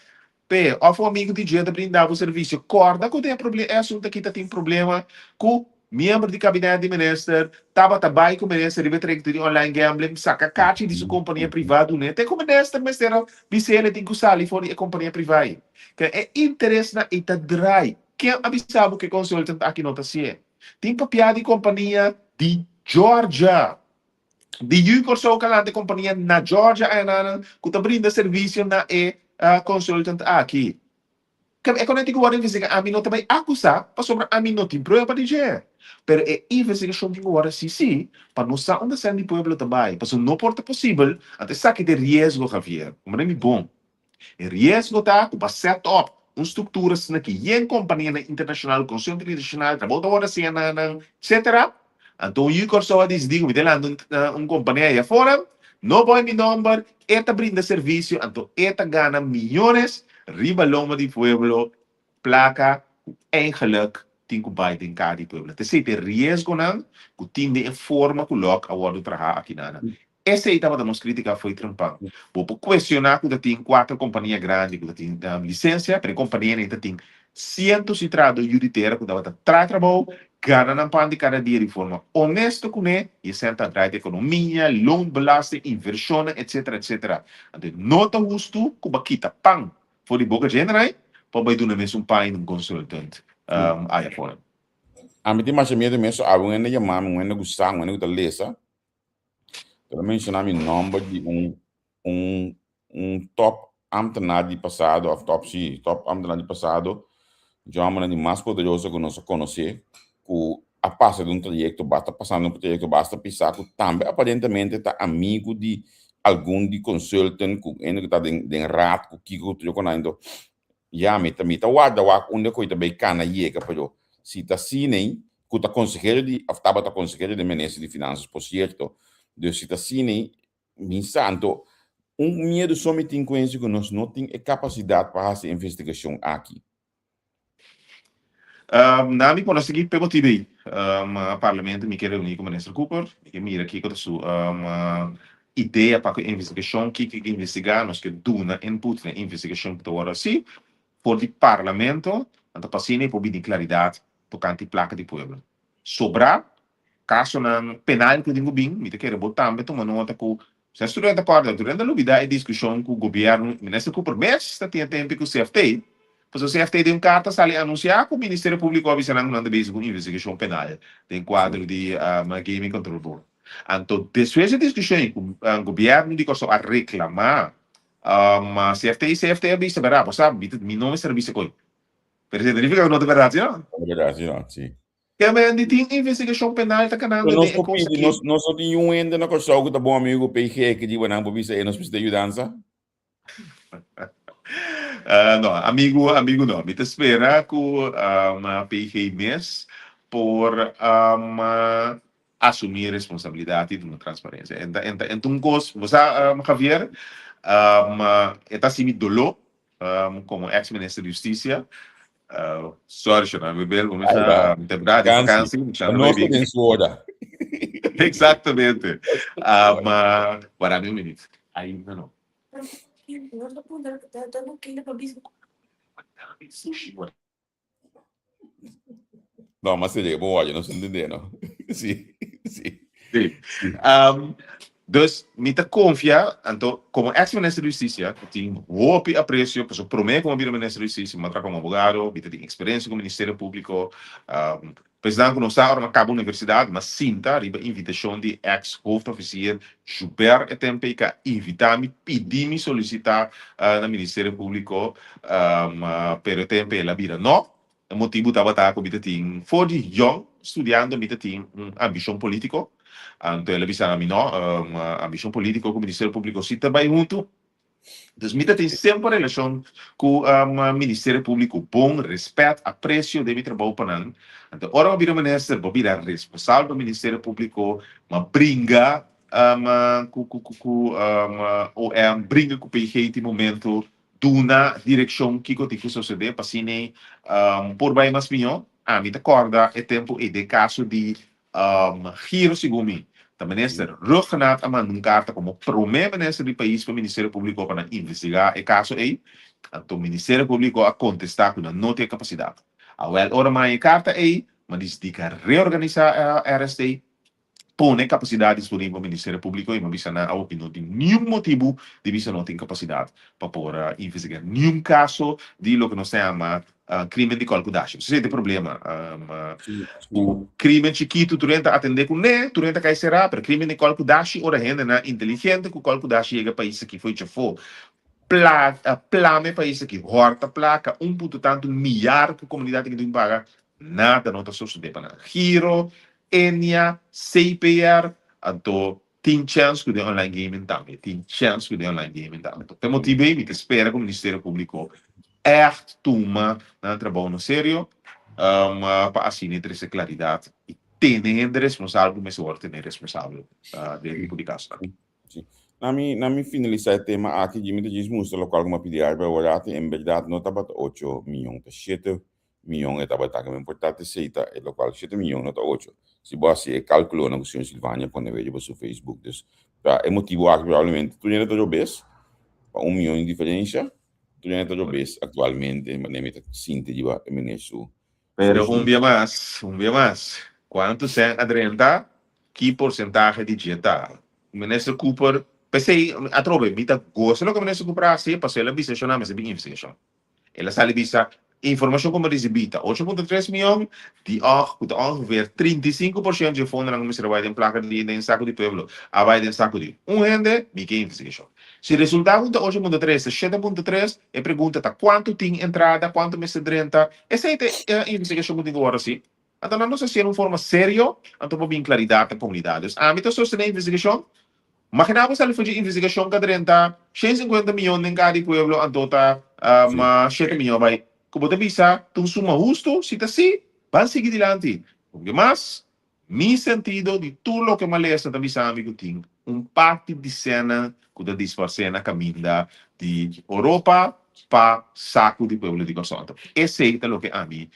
p'e of un amigo di dje ta brinda bo servicio. Corda ku den e proble e asunto aki ta tin problema ku miembro di kabinet di minister tabata bai ku minister riba e trayecto di online gambling saka kachi di su kompania privá dun'e te ku minister mester a bisa ele tin ku sali for di e kompania privá ei. Ke e interesnan ei ta drai. Ken a bisa bo ku e consultant aki no ta hasié? Tin papia di kompania di Georgia. Di yu Kòrsou kalante kompania na Georgia ayanan ku ta brinda servisio na e consultant aki. Keb e konen tin ku wòrdu investigá. Ami no ta bai akusá pasobra ami no tin prueba di dje. Pero e investigashon tin ku wòrdu hasi sí pa nos sa unda sèn di pueblo ta bai. Pasobra no por ta posibel anto esaki ta e riesgo Javier. Kumprende mi bon. E riesgo ta ku pa set up un struktura asina ki yen kompanianan internashonal, konsulta internashonal, trabou ta wòrdu hasi na nan, etsetera. Anto un yu Kòrsou a disidí ku mi ta lanta un kompania ei afora, no pone mi nòmber, e ta brinda servisio, anto e ta gana miyones riba lomba di pueblo, plaka ku eigenlik tin ku bai den kara di pueblo. Ta esei ta e riesgonan ku tin den e forma ku lòk a wòrdu trahá aki nan. Esei tabata nos crítica fo'i trempan. Bo por cuestiona cu ta tin cuater compania grandi cu ta tin licencia, pero e companianan ta tin cientos di trahador yu di tera cu tabata traha trabou, gana nan pan di cada dia di forma honesto cune y esei ta draai di economia, loonbelasting, inversionnan, etcetera, etcetera. Anto no ta husto cu bo a kita pan for di boca dje hendenan. pa bai duna mes un pain un consultant aya for. Ami tin masha miedo mes, so awe un hende yama mi, un hende ku sa, un hende ku ta lesa, ta menshoná mi nòmber di un un un top ambtenaar di pasado, of top sí, top ambtenaar di pasado, dje hòmbernan di mas poderoso ku nos a konosé, ku a pasa den un trayekto, basta pasando un trayekto basta pisá, ku tambe aparentemente ta amigu di algun di consultant ku hende ku ta den den raad ku kiko ku tur ku nan. Ento, ya, mi ta mi ta warda wak unda ku e ta bay kana yega, pero si ta asina ei, ku ta konsehero di, of tabata konsehero di minister di Finansas, por sierto, dus si ta asina ei, Mi santo, un miedu so mi tin ku hende ku nos no tin e kapasidat pa hasi e investigashon aki. Na mi por a sigui p'e motibu ei. Parlamento mi ke reuní ku Minister Cooper, mi ke mira kiko ta su idea pa ku e investigashon, kiko e ke investigá, nos ke duna input na e investigashon ku ta wòrdu hasí for di Parlamento, anto pa asina e por bini klaridat tokante plaka di pueblo. Sobrá Kasonan penal ku tin ku bin, mi ta kere bo tambe tuma nota ku si tur ta kòrda, tur ta lubidá e diskushon ku gobièrnu, Minister Cooper mes ta tin e tempu ku CFT, pasobra CFT den un karta sali anunsiá ku Ministerio Públiko a bisa nan ku nan ta bezig ku un investigashon penal den kuadro di Gaming Control Board. Anto despues di e diskushon ei ku gobièrnu di Kòrsou a reklamá CFT i CFT a bisa, Bèrda, bo sa, mi no mester a bisa koe. Pero esei ta nifiká ku no ta bèrdat, si no? No ta bèrdat, si no, si. Kemben di tin investigashon penal ta kanando Pero nos den e por kos pidi, aki. nos, nos no tin un hende na Kòrsou ku ta bon amigu ku PG ku di nan por bisa e nos mester yudansa? No, amigu, amigu no. Mi ta spera ku PG mes por asumí responsabilidat i duna transparensia. En ta, en ta, en ta un kos, bo sa, Javier, e ta hasi mi doló komo eks minister di hustisia. Sorry, Shona, mi bel, mi sa temporada di vakantie, mi sa no ta den su ora. Exactamente. Ma, wara mi un minuut. Ainda no. No, mas serio, bon oye, nos entende, no? Sí, sí. Sí. Dus, mi ta konfia, anto, komo ex minister di Hustisia, ku tin hopi apresio, pasobra promé ku mi a bira minister di Hustisia, mi a traha komo abogado, mi ta tin eksperensia ku Ministerio Públiko. Pa esnan ku no sa, ora mi a kaba universidat, mi a sinta riba invitashon di ex hoofdofficier Joubert e tempu ei ku a invitá mi, pidi mi solisitá na Ministerio Públiko, pero e tempu ei el a bira no. E motibu tabata ku mi ta tin for di yòn studiando mi ta tin un ambishon polítiko. Anto el a bisa mi no, ambishon polítiko ku Ministerio Públiko si ta bai huntu. Dus mi ta tin semper relashon ku Ministerio Públiko bon, rèspèt, apresio den mi trabou pa nan. Anto ora mi a bira minister, bo bira responsabel pa Ministerio Públiko, mi a bringa ku OM, bringa ku PG tin momento. Duna direkshon kiko tin ku sosodé pa asina por bai mas mihó. Ami ta kòrda e tempu ei den kaso di Giro segun mi ta minister Rhuggenaath a manda un karta komo promé minister di pais pa Ministerio Públiko pa nan investigá e kaso ei. Anto Ministerio Públiko a kontestá ku nan no tin e kapasidat. Awèl ora manda e karta ei, mi a disidí ka reorganisá RST. Pone kapasidat disponibel pa Ministerio Públiko i mi a bisa nan awoki no tin niun motibu di bisa no tin kapasidat pa por investigá niun kaso di loke nos ta yama krimen di kòl ku dashi. Esei ta e problema ku krimen chikitu tur hende ta atendé kuné, tur hende ta kai será, pero krimen di kòl ku dashi ora hendenan inteligente ku kòl ku dashi yega pais aki fo'i chafó pla plama e pais aki, hòrta plaka un punto tantu miyar ku komunidat aki tin paga, nada no ta sosodé pa nan. Giro Enia, CPR, anto tin chèns ku den online gaming tambe, tin chèns ku den online gaming tambe. Anto p'e motibu ei mi ta spera ku Ministerio Públiko ègt tuma nan trabou na serio pa asina e trese klaridat i tene hende responsabel ku mester wòrdu tene responsabel den e tipo di kasonan. Sí. Na mi, na mi finalisá e tema aki, mi ta djis mustra lokual ku mi a pidi Arbel Warati, en bèrdat no tabata ocho mion, ta shete mion e tabata ke men por ta esei ta e lokual shete mion no ta ocho si bo hasi e kalkulonan ku señor Silvania pone wei riba su Facebook dus pa e motibu aki probablemente tur hende ta robes pa un mion di diferensha tur hende ta robes aktualmente manera mi ta sinti riba e meneer su Pero un bia mas, un bia mas, kuantu sèn a drenta, ki porsentahe di dje ta? Minister Cooper, p'esei atrobe mi ta gosa loke Minister Cooper a hasi, pasobra el a bisa shona mester bin investigashon. El a sali bisa, Informashon ku mi a risibí ta 8.3 mion, di òg ku ta ongeveer 35% dje fondonan ku mester a bai den plaka di den saku di pueblo a bai den saku di un hende, mi ke investigashon. Si resultá ku ta 8.3 ta 7.3, e pregunta ta kuantu tin entrada, kuantu mester drenta, esei ta e investigashon ku tin ku wòrdu hasi. Anto nan nos hasié na un forma serio, anto pa bin klaridat na komunidat. Dus ami ta sostené investigashon. Maginá bo sali for dje investigashon ka drenta 150 miyon den kara di pueblo anto ta 7 miyon bai. Ku bo ta bisa ta un suma hustu? Si ta si, ban sigui dilanti. Porque mas, mi sentido di tur loke m'a lesa ta bisa mi ku tin un parti di sènnan ku ta disparsé na kaminda di Oropa pa saku di pueblo di Kòrsou. Anto esei ta loke ami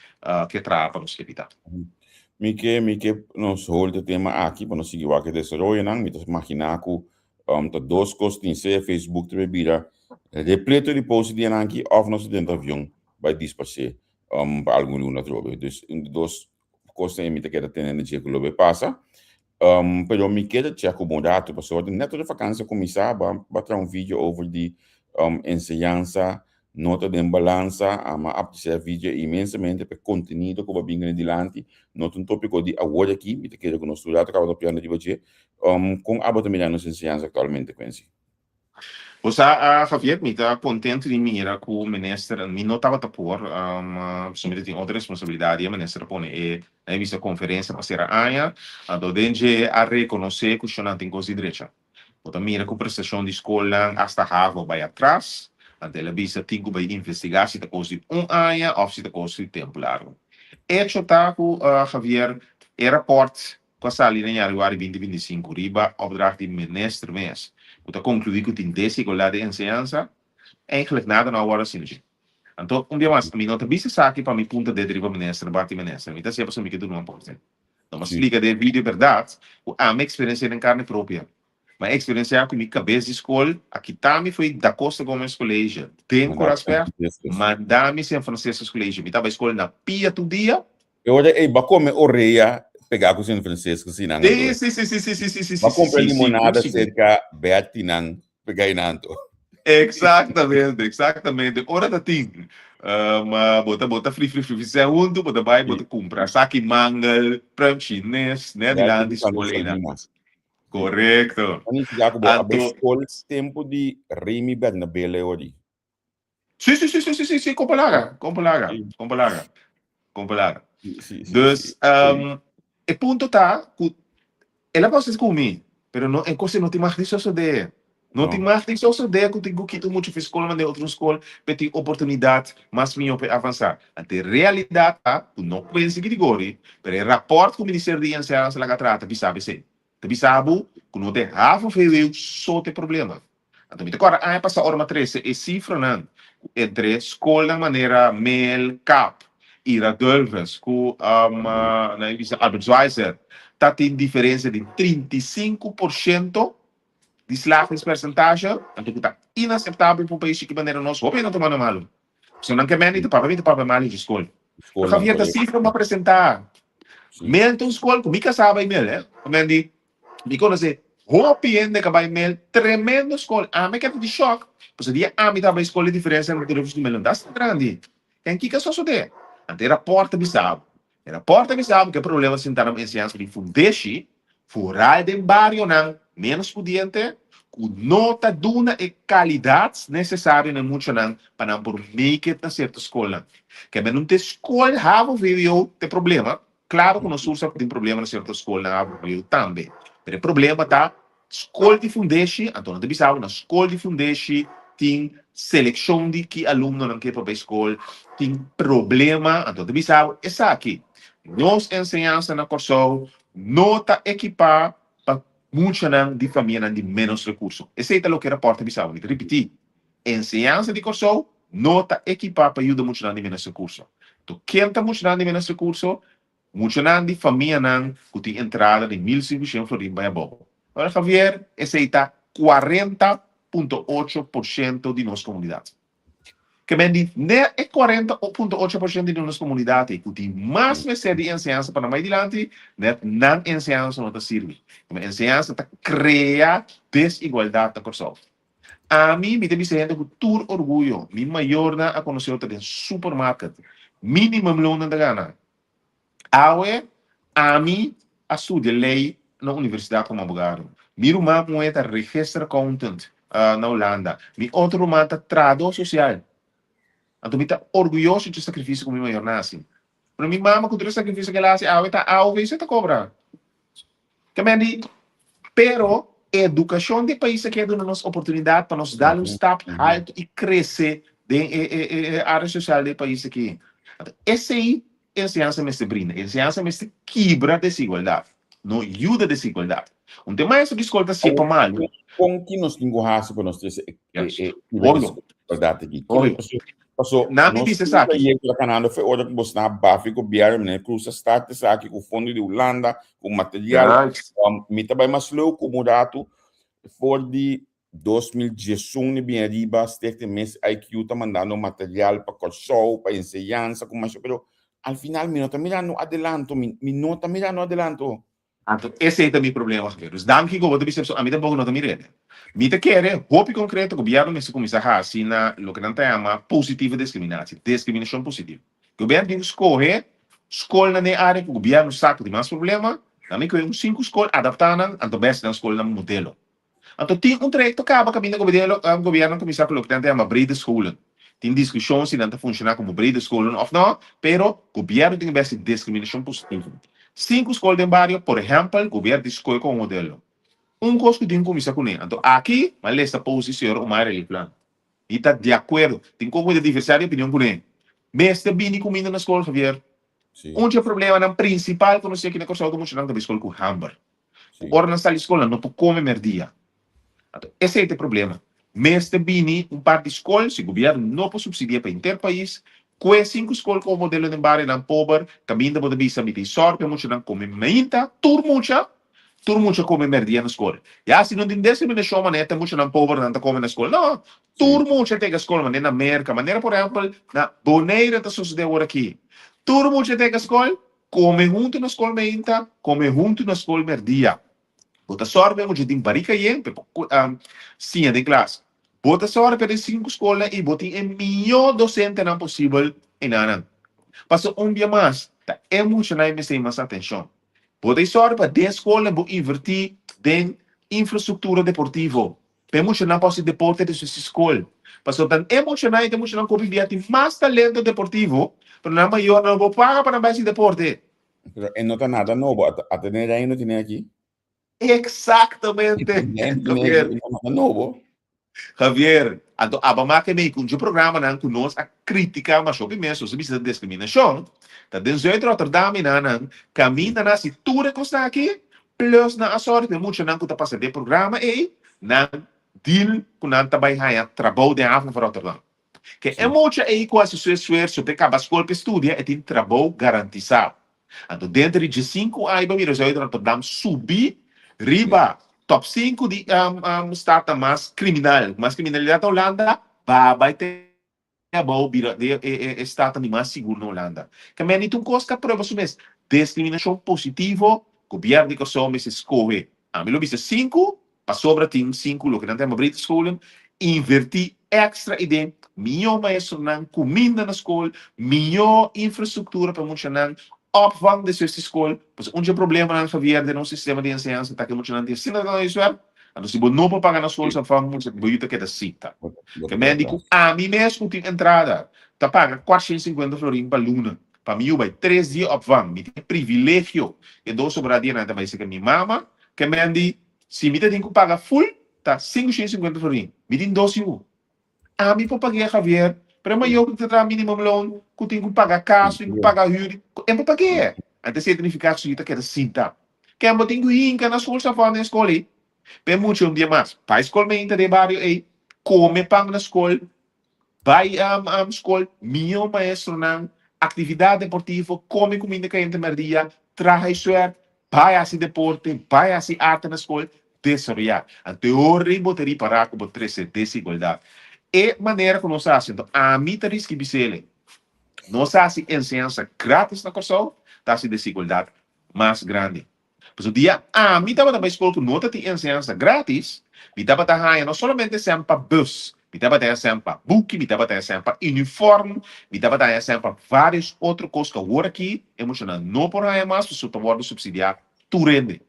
ke traha pa nos evitá. Mi ke mi ke nos hold e tema aki pa nos sigui wak e desaroyonan. Mi ta imaginá ku ta dos kos tin, sea Facebook ta bira repleto di post di dianan aki òf nos ta dentro avion bai disparsé pa algun luna atrobe. Dus un di dos kosnan ei mi ta keda tene na dje ku lo bai pasa. Pero mi keda check ku bon ratu pasobra net ora vakansia kuminsá ba ba traha un video over di enseñansa no ta den balansa. Ama apresiá e video inmensamente pa e kontenido ku bo a bin kune dilanti. No ta un topiko di awor aki, mi ta kere ku nos tur ratu kaba ta pianda riba dje. Kon abo ta mira nos enseñansa aktualmente, Quincy? Bo sa, Javier, mi ta contento di mira cu minister, mi no tabata por, pasobra mi ta tin otro responsabilidad y e minister a pone e, nan a bisa conferencia pa cera aña, anto den dje a reconoce cu shownan tin cos di drecha. Bo ta mira cu prestacion di scolnan hasta havo bay atras, anto el a bisa tin cu bay investiga si ta cos di un aña of si ta cos di tempo largo. Hecho ta cu, Javier, e rapport ku a sali na januari 2025 riba opdracht di minister mes, ku ta konkluí ku tin desigualdat den enseñansa, eigenlijk nada no a wòrdu hasi dje. Anto, un bia mas, mi no ta bisa esaki pa mi punta ded riba minister, bati minister. Mi ta hasié pasobra mi ke duna un aporte. No m'a splika den e video bèrdat ku ami a eksperensiá den karne propia. M'a eksperensiá ku mi kabes di skol a kita mi fo'i Da Costa Gomez College den Corasberg, manda mi Sint Franciscus College. Mi ta bai skol na pia tur dia. E ora ei ba come orea pegá ku Sint Francisco si nan anto. Sí, sí, sí, sí, sí, sí, sí, Ba sí, compra sí, sigur, limonada sigur. cerca Bertie nan pegá ei nan anto. Exactamente, exactamente. Ora ta tin. Ma bo ta bo ta fri fri fri fri sè huntu, bo ta bai bo ta kumpra saki mangel, pruim chines, net Bertie dilanti ku Santo skol einan. Salina. Sí. Korekto. Ta nifiká ku bo a bai Anto, skol tempu di Remy Bernabé ori. Sí, sí, sí, sí, sí, sí, sí, kompalaga, kompalaga, kompalaga, kompalaga. Sí, sí, sí, Dus, sí. e punto ta ku el a pasa ku mi, pero no, e kos no tin mag di sosodé. No tin No. mag di sosodé ku tin ku kita mucha for skol mand'é otro skol p'e tin oportunidat mas mihó p'e avansá. Ante realidat ta ku no pensa Grigori, pero e rapòrt ku Ministerio di Enseñansa laga traha ta bisa esei. Ta bisa bo ku no ta e havo VWO so ta e problema. Anto mi ta kòrda aña pasá ora mi a trese e sifranan ku entre skolnan manera Mel, Kap i Radulphus ku nan a bisa Albert Schweitzer ta tin diferensia di 35% di slagingspercentage, anto ku ta inaseptabel pa un pais chiki manera nos. Hopi hende a tuma nan malu. Pasobra nan ke mende ta papia mi ta papia mal di skol. Pero Skolnan Javier ta korekto. sifra mi a presentá. Sí. Mel ta un skol ku mi kasá bai mel, eh. Mi di, mi konosé hopi hende ka bai mel, tremendo skol. Ami keda di shòk, pasobra dia ami ta bai skol e diferensia entre Rufus ku mel no ta asina grandi. En kiko a sosodé? Anto e rapòrt ta bisa bo E rapòrt ta bisa bo ku e problema sinta na enseñansa di fundeshi, foral den barionan ménos pudiente, ku no ta duna e kalidat nesesario na e muchanan pa nan por make it na sierto skolnan. Kende no ta e skol havo-vwo ta e problema, klaro ku nos sur sa ku tin problema na sierto skolnan havo-vwo tambe, pero e problema ta Skol di fundeshi, anto nan ta bisa bo na skol di fundeshi tin selekshon di ki alumnonan ke pa bai skol, tin problema, anto nan ta bisa bo esaki, nos enseñansa na Kòrsou no ta ekipá pa muchanan di famianan di ménos rekurso. Esei ta loke e rapòrt ta bisa bo. Mi ta ripití, enseñansa di Kòrsou no ta ekipá pa yuda muchanan di ménos rekurso. Anto ken ta muchanan di ménos rekurso? Muchanan di famianan ku tin entrada di 1500 florin bai abou. Ora Javier, esei ta 40.8% di nos komunidat. Ke men di ne e 40.8% di nos komunidat ei ku tin mas mester di enseñansa pa nan bai dilanti, net nan enseñansa no ta sirbi. Enseñansa ta krea desigualdat na Kòrsou. Ami, mi ta bisa hende ku tur orguyo, mi mayornan a konosé otro den supermarket. Minimum loon nan ta gana. Awe, ami a studia lei na universidat komo abogado. Mi ruman muhé ta register accountant na Hulanda. Mi otro ruman ta trahadó sosial. Anto mi ta orguyoso dje sakrifisio ku mi mayornan a hasi. Pero mi mama ku tur e sakrifisio ku el a hasi awe ta AOV so e ta kobra. Ke men di, pero edukashon di e pais aki a duna nos oportunidat pa nos dal un stap haltu i krese den e e e área sosial di e pais aki. Anto esei enseñansa mester brinda. Enseñansa mester kibra desigualdat, no yuda desigualdat. Un te maestro di skol ta siña pa malu. Kon ki nos tin ku hasi pa nos trese e Yes. e Obvio. desigualdat aki? Obvio. Paso, Nan mi nos bisa tin esaki. trayecto ta kanando fe ora ku bos na bafi gobierno, meneer Cruz a start esaki ku fondo di Hulanda, ku material. Juist. Mi ta bai mas leu ku un ratu for di 2011 ni bin ariba, Stichting Mes IQ ta mandando material pa Kòrsou, pa enseñansa ku masha, pero al final mi no ta mirando adelanto, mi, mi no ta mirando adelanto. Anto esei ta mi problema, Javier. Dus danki ku bo ta bisa pasobra ami tampoco no ta mir'e. Mi ta kere hopi konkreto gobièrnu mester kuminsá hasi na loke nan ta yama positieve discriminatie, diskriminashon positivo. Gobièrnu tin ku skohe skolnan den e área ku gobièrnu sa ku tin mas problema, nan mi kohe un sinku skol, adaptá nan, anto bèsti nan skolnan modelo. Anto tin un trayekto kaba kaminda gobièrnu a kuminsá ku loke nan ta yama brede scholen. Tin diskushon si nan ta funshoná komo brede scholen òf nò, pero gobièrnu tin e bèsti diskriminashon positivo. Sinku skol den bario, por ehèmpel, gobièrnu tin skohe komo modelo. Un kos ku tin kuminsá kuné. Anto aki m'a lesa post di señor Omar Eliplan. Mi ta di akuerdo. Tin kon ku mi ta diferensiá di opinion kuné. Mester bini kuminda na skol, Javier. Un dje problemanan prinsipal ku nos tin aki na Kòrsou ta muchanan ta bai skol ku hamber. Ku ora nan sali skol nan no por kome mèrdia. Anto esei ta e problema. Mester bini un par di skol, si gobièrnu no por supsidiá pa henter pais, kue sinku skol komo modelo den barionan pober, kaminda bo ta bisa mi tin sòrt pa e muchanan kome mainta, tur mucha, tur mucha kome mèrdia na skol. Ya si no tin diskriminashon manera ta e muchanan pobernan ta kome na skol. No, tur mucha ta yega skol manera na Merka, manera por ehèmpel na Bonaire ta sosodé awor aki. Tur mucha ta yega skol, Kome huntu na skol meinta, kome huntu na skol merdia. Bo ta sòru pa e mucha tin barika yen pa e por siña den klas. Bo ta sòru pa den sinku skolnan i bo tin e mihó dosentenan posibel enanan. Pasobra un bia mas, ta e muchanan e mester mas atenshon. Bo ta sòru pa den skolnan bo invertí den infrastruktura deportivo. Pa e muchanan por hasi deporte despues di skol. Pasobra tan e muchanan i ta muchanan ku hopi bia tin mas talento deportivo, pero nan mayornan no por paga pa nan bai hasi deporte. Pero e no ta nada nobo, a ata den reino tene aki. Exactamente, Javier. E no ta nada nobo. Javier, anto aba make mei ku dje programanan ku nos a kritika masha hopi mes, nos a bisa ta diskriminashon, ta den Zuid Rotterdam i nan kaminda nan hasi tur e kosnan aki, Plus nan a sòru pa e muchanan ku ta pasa den e programa ei, nan deal ku nan ta bai haña trabou den haven van Rotterdam. Ke e mucha ei ku hasi su esfuerso pa e kaba skol pa e studia, e tin trabou garantisá. Anto denter di diesinku aña bo mira Zuid Rotterdam subi riba top sinku di stadnan mas kriminal, mas kriminalidat na Hulanda, ba bai te. Abou bira den e stadnan di mas sigur na Hulanda. Kambia ni tur kos ta prueba su mes. Diskriminashon positivo, Gobièrnu di Kòrsou mester skohe, ami lo bisa sinku, pasobra tin sinku loke nan ta yama brede scholen, invertí èkstra i den mihó maestronan, kuminda na skol, mihó infrastruktura pa muchanan, opvang despues di skol. Pasobra un dje problemanan, Javier, den nos sistema di enseñansa ta ku e muchanan tin asina tantu huiswerk, Anto si bo no por paga na skol sa fa mucha bo yu ta keda sita. Ke men di ku ami mes ku tin entrada ta paga 450 florin pa luna pa mi yu bai tres dia opvang. Mi tin e privilegio e dos sobra dianan ta bai serka mi mama. Ke men di si mi ta tin ku paga full ta 550 florin. Mi tin dos yu. Ami por pag'é Javier, pero e mayor ku ta traha minimum loon ku tin ku paga kas, tin ku paga hür, e por pag'é. Anto esei ta nifiká ku su yu ta keda sinta. Ken bo tin ku hinka na skol safó den skol ei? P'e mucha un dia mas, bai skol meinta den bario ei, kome pan na skol, bai skol, mihó maestronan, aktividat deportivo, kome kuminda kayente mèrdia, traha e suèrt, Bai hasi deporte, bai hasi arte na skol, desaroyá. Anto e ora ei bo ta ripará ku bo trese desigualdat. E manera ku nos hasi, anto ami ta riski bis'el, nos hasi enseñansa gratis na Kòrsou, ta hasi desigualdat mas grandi. Pasobra dia ami tabata bai skol ku no ta tin enseñansa gratis, mi tabata haña no solamente sèn pa bus, mi tabata haña sèn pa buki, mi tabata haña sèn pa uniform, mi tabata haña sèn pa vários otro kos ku awor aki e muchanan no por haña mas pasobra ta wòrdu supsidiá tur hende.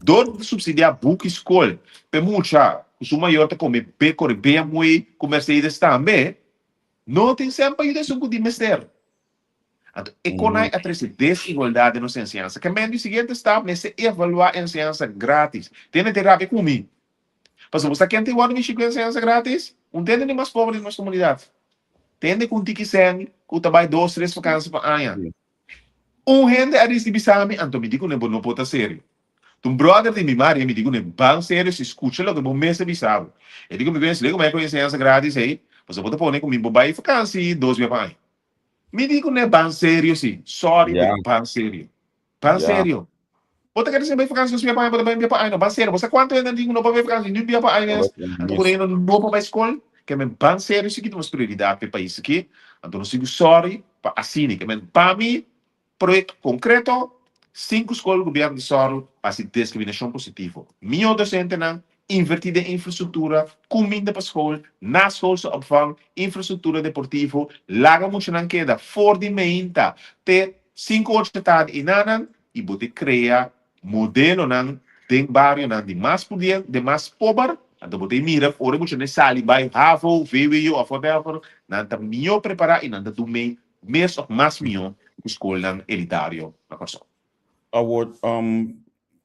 Dor di supsidiá buki skol pa e mucha ku su mayor ta kome be kore BMW ku Mercedes tambe, no tin sèn pa yuda esun ku tin mester. Anto e konai a trese desigualdat den nos enseñansa. Ke men di siguiente stap mester evaluá enseñansa gratis. Tene te rabia ku mi. Pasobra bo sa ken ta wòrdu mishi ku enseñansa gratis? Un tende di mas pober di nos komunidat. Tende ku un tiki sèn ku ta bai dos tres vakansi pa aña. Un hende a risibí sa mi, anto mi di kuné bo no por ta serio. Ta un brother di mi mari, mi di kuné ban serio si skucha loke bo mes a bisa bo. E di ku mi ku e ku mi ku enseñansa gratis ei, pasobra bo ta pone ku mi bo bai vakansi dos bia pa aña. Mi di kuné ban serio si, sorry pero ban serio. Ban serio. Bo ta kere si bai vakansi dos bia pa aña, bo ta bai un bia pa aña, no ban serio. Bo sa kuantu hende di ku no por bai vakansi ni un bia pa aña mes, anto ku hende no por bai skol? Ke men ban serio si ki ta nos prioridat pa e pais aki, anto nos sigu sorry pa asina. Ke men pa mi proyekto konkreto, sinku skol gobièrnu di sòru pa hasi diskriminashon positivo. Mihó dosentenan, invertí den infrastruktura, kuminda pa skol, naschoolse opvang, infrastruktura deportivo, laga muchanan keda for di meinta te sinku ocho tardi i nanan i bo te krea modelonan den barionan di mas pudien, den mas pober, anto bo te mira ora e muchanan sali bai havo, vwo of whatever, nan ta mihó prepará i nan ta dun mei mes of mas mihó ku skolnan elitario na Kòrsou. Awor,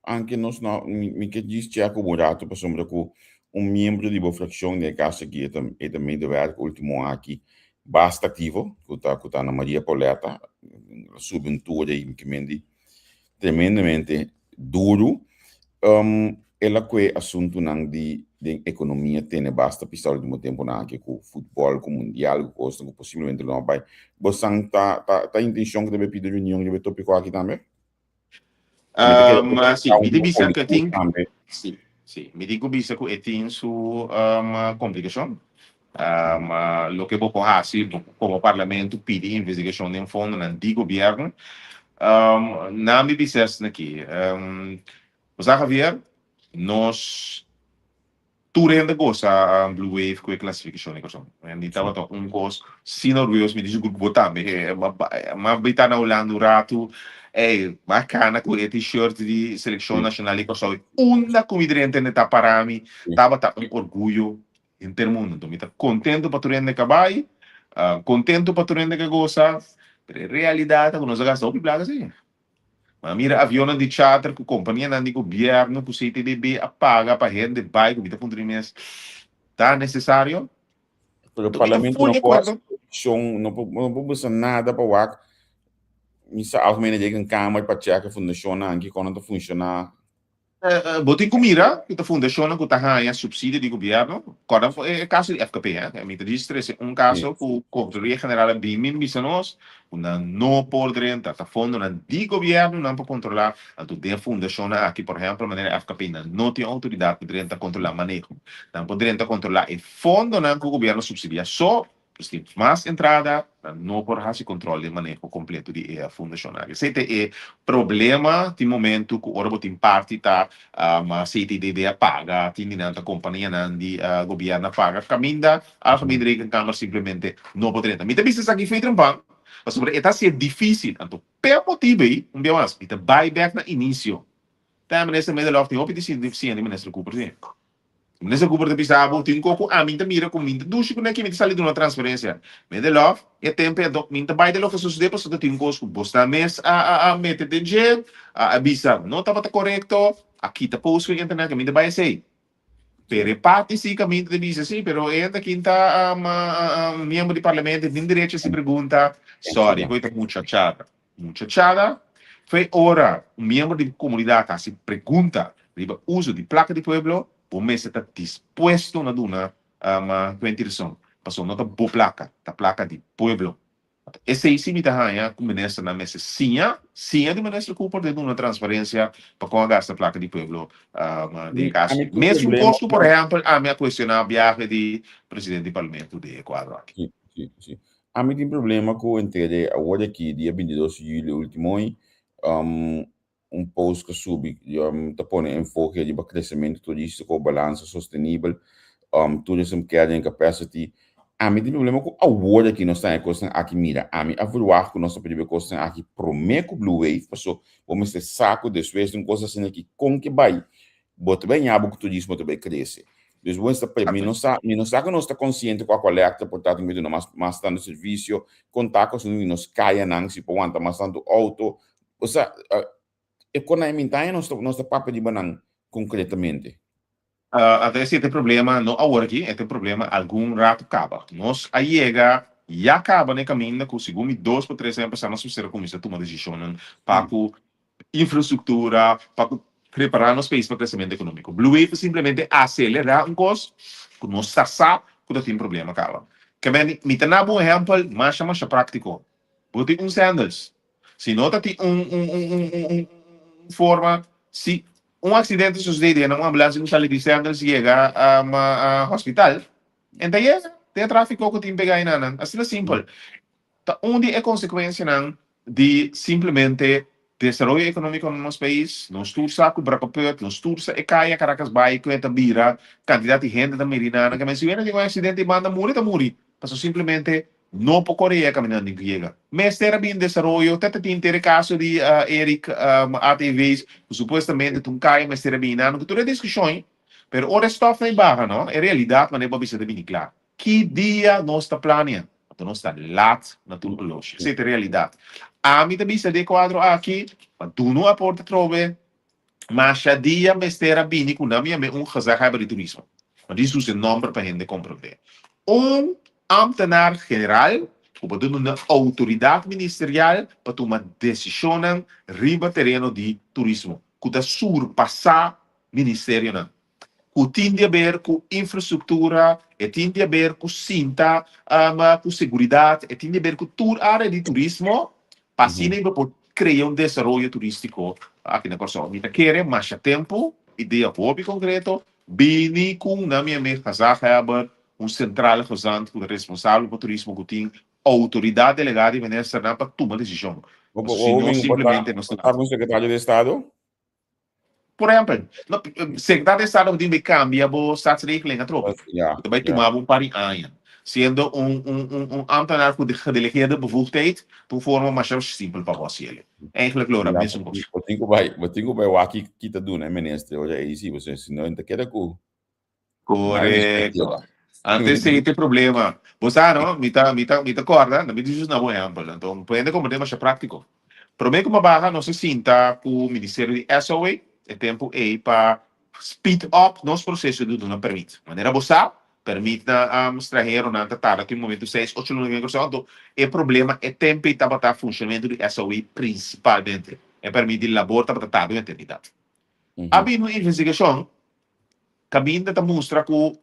anke nos no, mi ke djis chèk ku bo un ratu pasobra ku un miembro di bo frakshon den e kas aki e ta e ta medewerk ultimo aki basta aktivo ku ta ku ta Ana Maria Pauletta a subi un tour ei mi ke mendi tremendamente duru. El a kue asuntunan di den ekonomia tene basta pisa ultimo temponan aki ku futbòl ku mundial ku kosnan ku posiblemente lo no bai. Bo san ta ta ta intenshon ku ta bai pidi reunion riba e topiko aki tambe? Si, mi ta bisa ku e tin, si, si, mi tin ku bisa ku e tin su komplikashon. Loke bo por hasi bo komo parlamento pidi investigashon den fondonan di gobièrnu. Nan mi bisa esaki aki, bo sa Javier, nos Tur hende gosa Blue Wave ku e klasifikashon di Kòrsou. Mi tabata un kos sin orguyoso, mi di sigur ku bo tambe. M'a bita na Hulanda un ratu, ey, m'a kana ku e t-shirt di selekshon nashonal di Kòrsou. Unda ku mi drenta hende ta para mi, tabata un orguyo henter mundu. Enton mi ta kontentu pa tur hende ka bai, kontentu pa tur hende ka gosa, pero e realidat ta ku nos a gasta hopi plaka si. Ma mira avionnan di charter ku kompanianan di gobièrnu ku CTBB a paga pa hende bai ku mi ta puntra mi mes, ta nesesario? Pero Anto mi ta parlamento full no di por hasi akuerdo. produkshon, no por no por busa nada pa wak. Mi sa algemene rekenkamer pa chèk e fundashonnan anki kon nan ta funshoná. Bo tin ku mira ku ta fundashonnan ku ta haña supsidio di gobièrnu. Kòrda e kaso di FKP, hè. Mi ta djis trese un kaso ku Kontraloria General a bin bin bisa nos ku nan no por drenta. Ta fondonan di gobièrnu nan por kontrolá. Anto den fundashonnan aki, por ehèmpel manera FKP, nan no tin outoridat pa drenta kontrolá maneho. Nan por drenta kontrolá e fondonan ku gobièrnu supsidiá so. Pues tin mas entrada, nan no por haci control den maneho completo di e fundacionnan. Esey ta e problema, tin momento cu ora bo tin parti ta CTDD a paga, tin di nan ta companianan di gobierno a paga, caminda Algemeen Rekenkamer simplemente no por drenta. Mi ta bisa esaki fey trempan, pasobra e ta hacié dificil, anto p'e motibo ey, un bia mas, mi ta bay bek na inicio, ta Minister Middelhof tin hopi di siña di Minister Cooper si. Minister Cooper ta bisa bo, tin ko ku ami ta mira ku mi ta dushi kuné ki mi ta sali duna transparensia. Middelhof, e tempu e anto mi ta bai den loke a sosodé pasobra tin kos ku bosnan mes a a a mete den dje, a a bisa no tabata korekto, a kita post ku internet ku mi ta bai esei. Pero e parti si kaminda ta bisa si, pero e hende akin ta miembro di parlamento e tin derecho si pregunta, sorry, e koe ta muchachada. Muchachada, Fe ora un miembro di comunidad haci pregunta riba uso di placa di pueblo, bo mester ta dispuesto na duna cuenta y razon, pasobra no ta bo placa, ta placa di pueblo. Esey si mi ta haña cu ministernan mester siña, siña di minister Cooper den duna transparencia pa con a gasta placa di pueblo den e caso. Mesun cos cu por ehempel ami a cuestiona biahe di presidente di parlamento den e cuadro aki. Si, si, si. Ami tin problema ku entrega awor aki dia 22 di juli ultimo um, un post ku subi ta pone enfoke riba kresementu turístiko, balansa sostenibel, tourism carrying capacity. Ami tin problema ku awor aki nos ta e kosnan aki mira. Ami a verwagt ku nos ta pidi e kosnan aki promé ku Blue Wave, paso bo mester sa ku despues di un kos asina aki kon ke bai, bo ta bai ña bo ku turismo ta bai krese. Dus bo mester pre, mi no sa, mi no sa ku nos ta konsiente ku Aqualectra por ta tin ku duna mas mas tantu servisio, konta ku asuntu di nos kayanan si por wanta mas tantu outo. Osea, e kon na e mintaña nos ta nos ta papia riba nan konkretamente. Anto esei ta e problema no awor aki, e ta e problema algun ratu kaba. Nos a yega ya kaba na e kaminda ku segun mi dos pa tres aña pasá nos mester a kuminsá tuma desishonnan pa ku infrastruktura, pa ku prepará nos pais pa kresementu ekonómiko. Blue Wave ta simplemente aselerá un kos ku nos ta sa ku ta tin problema kaba. Ke men, mi ta na bo un ehèmpel masha masha práktiko. Bo tin un sandals. Si no ta tin un un un un un un forma, si un aksidente sosodé den un ambulans ku sali di Sandals yega hospital, en ta yega den e tráfiko ku tin pegá enanan. Asina simpel. Ta un di e konsekuensianan di simplemente desaroyo ekonómiko na nos pais. Nos tur sa ku Brakkeput, nos tur sa e kaya Caracas Bay ku e ta bira, kantidat di hende ta miri nanan. Ke men si wende tin un aksidente i banda muri ta muri. Pasobra simplemente no por kore yega kaminda nan tin ku yega. Mester a bin desaroyo, te ta tin ter e kaso di Eric ATV's ku supuestamente ta un kaya mester a bini nan ku tur e diskushon, pero ora e stòf nan baha no, e realidat manera bo a bisa ta bini kla. Ki dia nos ta plania? Anto nos ta lat na tur oloshi. Esei ta e realidat. Ami ta bisa den e kuadro aki pa duna un aporte atrobe. Masha dia mester a bini ku nan yam'é un gezaghebber di turismo. No di usa e nomber pa hende komprondé. Un ambtenaar general ku por duna un outoridat ministerial pa tuma desishonnan riba tereno di turismo ku ta surpasá ministerionan, ku tin di aber ku infrastruktura, e tin di aber ku sinta ku seguridat, e tin di aber ku tur área di turismo Pa asina bo por krea un desaroyo turístiko aki na Kòrsou. Mi ta kere masha tempu, idea hopi konkreto, bini ku un nan mi amigo gezaghebber, un centrale gezant ku ta responsabel pa turismo ku tin outoridat delegá di ministernan pa tuma desishon. Bo Pasobra si no simplemente nos ta ku un sekretario di estado? Por ehempel, no, secretario de Estado bo tin bay cambia bo staatsregeling atrobe. Ja, Bo ta bay ja. tuma bo un par di aña. Siendo un, un, un, un ambtenaar cu gedelegeerde bevoegdheid, ta un forma masha simpel pa bo haci el'e. Eigenlijk lo era Ja, mesun cos. bo tin cu bay, bo tin cu bay wak ki ta duna e minister ora ey si, pasobra si no, e ta keda cu Correcto. Antes esey ta e problema. Bo sa no, mi ta, mi ta, mi ta corda, mi ta usa bo ehempel. Anto, pa hende comprende masha practico. Prome cu mi a baha, nos a sinta cu Ministerio di SOA, e tempo ey pa speed up nos proceso di duna permit. Manera bo sa, permit na stranheronan ta tarda tin momento seis, ocho luna den Curaçao. Anto, e problema e tempo ey tabata funcionamento di SOA principalmente. E permit di labor tabata tarda un eternidad. A bini un investigacion Caminda ta mustra cu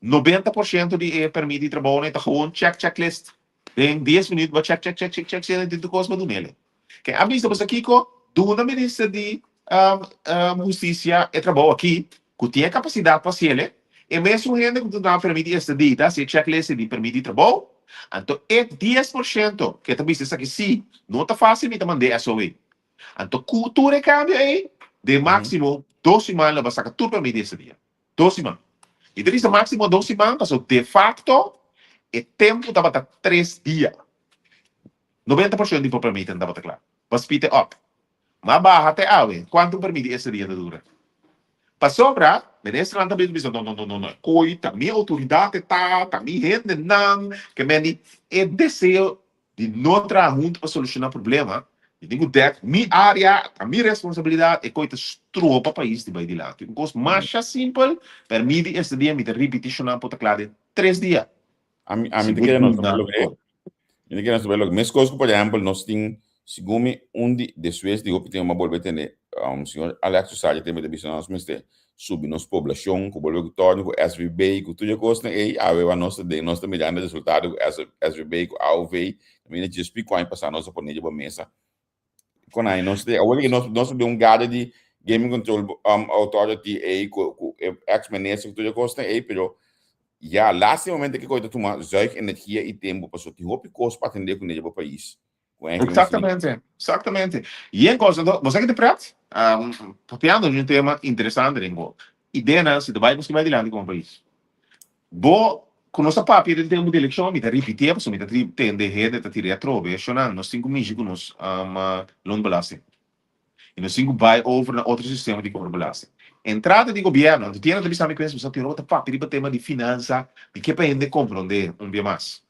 90% di e permit di trabounan ta gewoon check checklist. Den dies minuut bo check check check check check si tin tur cos bo dunele. Ke a bisa boso kico? Duna minister di husticia e trabou aki cu tin e capacidad pa haciele. E mesun hende cu ta duna permit di estadía ta haci e checklist di permit di trabou. Anto e 10% ke ta bisa esaki si no ta facil mi ta mand'e SOA. Anto ku tur e kambio ei, den máksimo dos siman lo bo a saka tur permit di estadia. Dos siman. Mi ta bisa máksimo dos siman pasobra de fakto e tempu tabata tres dia. 90% di bo permitnan tabata kla. Bo a speed e up. Ma baha te awe, kuantu un permit di estadia ta dura? Pasobra ministernan ta bisa, no, no, no, no, no, koi ta mi outoridat e ta, ta mi hendenan, ke men di e deseo di no traha huntu pa soluciona problema, mi tin cu dek mi area, ta mi responsabilidad, e coy ta stroba pais di bay dilanti. Un cos masha simpel, pero mi di este dia mi ta ripiti shonan por ta cla den tres dia. Ami, ami Si ta bo kere nos ta duna logr'é. Mi ta kere nos ta logr'é. Mescos cu por ehempel nos tin, segun mi, un di despues di hopi tempo mi a bolbe tende, señor Alex Rosario tempo ta bisa nos mester subi nos poblacion, cu bolbe cu torno, cu SVB, cu tur e cosnan ey, awe wan nos ta den, nos ta mirando resultado cu SVB, cu AOV, mi na dje splico aña pasa nos a pone riba mesa. Con ay nos te, awor nos, nos ta den un gada di Gaming Control Authority ey, cu, cu e ex minister, cu tur e cosnan ey, pero ya, lastimamente kico ta tuma zuig energia y tempo, pasobra tin hopi cos pa atende cu ne riba pais. Ku eigenlijk Exactamente, exactamente. Y en cosa, bo sa ki te pret? Papiando di un tema interesante den Ideanan si ta bai nos ki bai dilanti komo pais. Bo ku nos a papia den tempu di elekshon, mi ta ripitié pasobra mi ta tende hende ta tira e atrobe, Shonnan, nos tin ku mishi ku nos loonbelasting. I nos tin ku bai over na otro sistema di kobra belasting. Entrada di gobièrnu, anto tiene ta bisa mi ku esei, pero bo ta papia riba tema di finansa, mi ke pa hende komprondé un bia mas.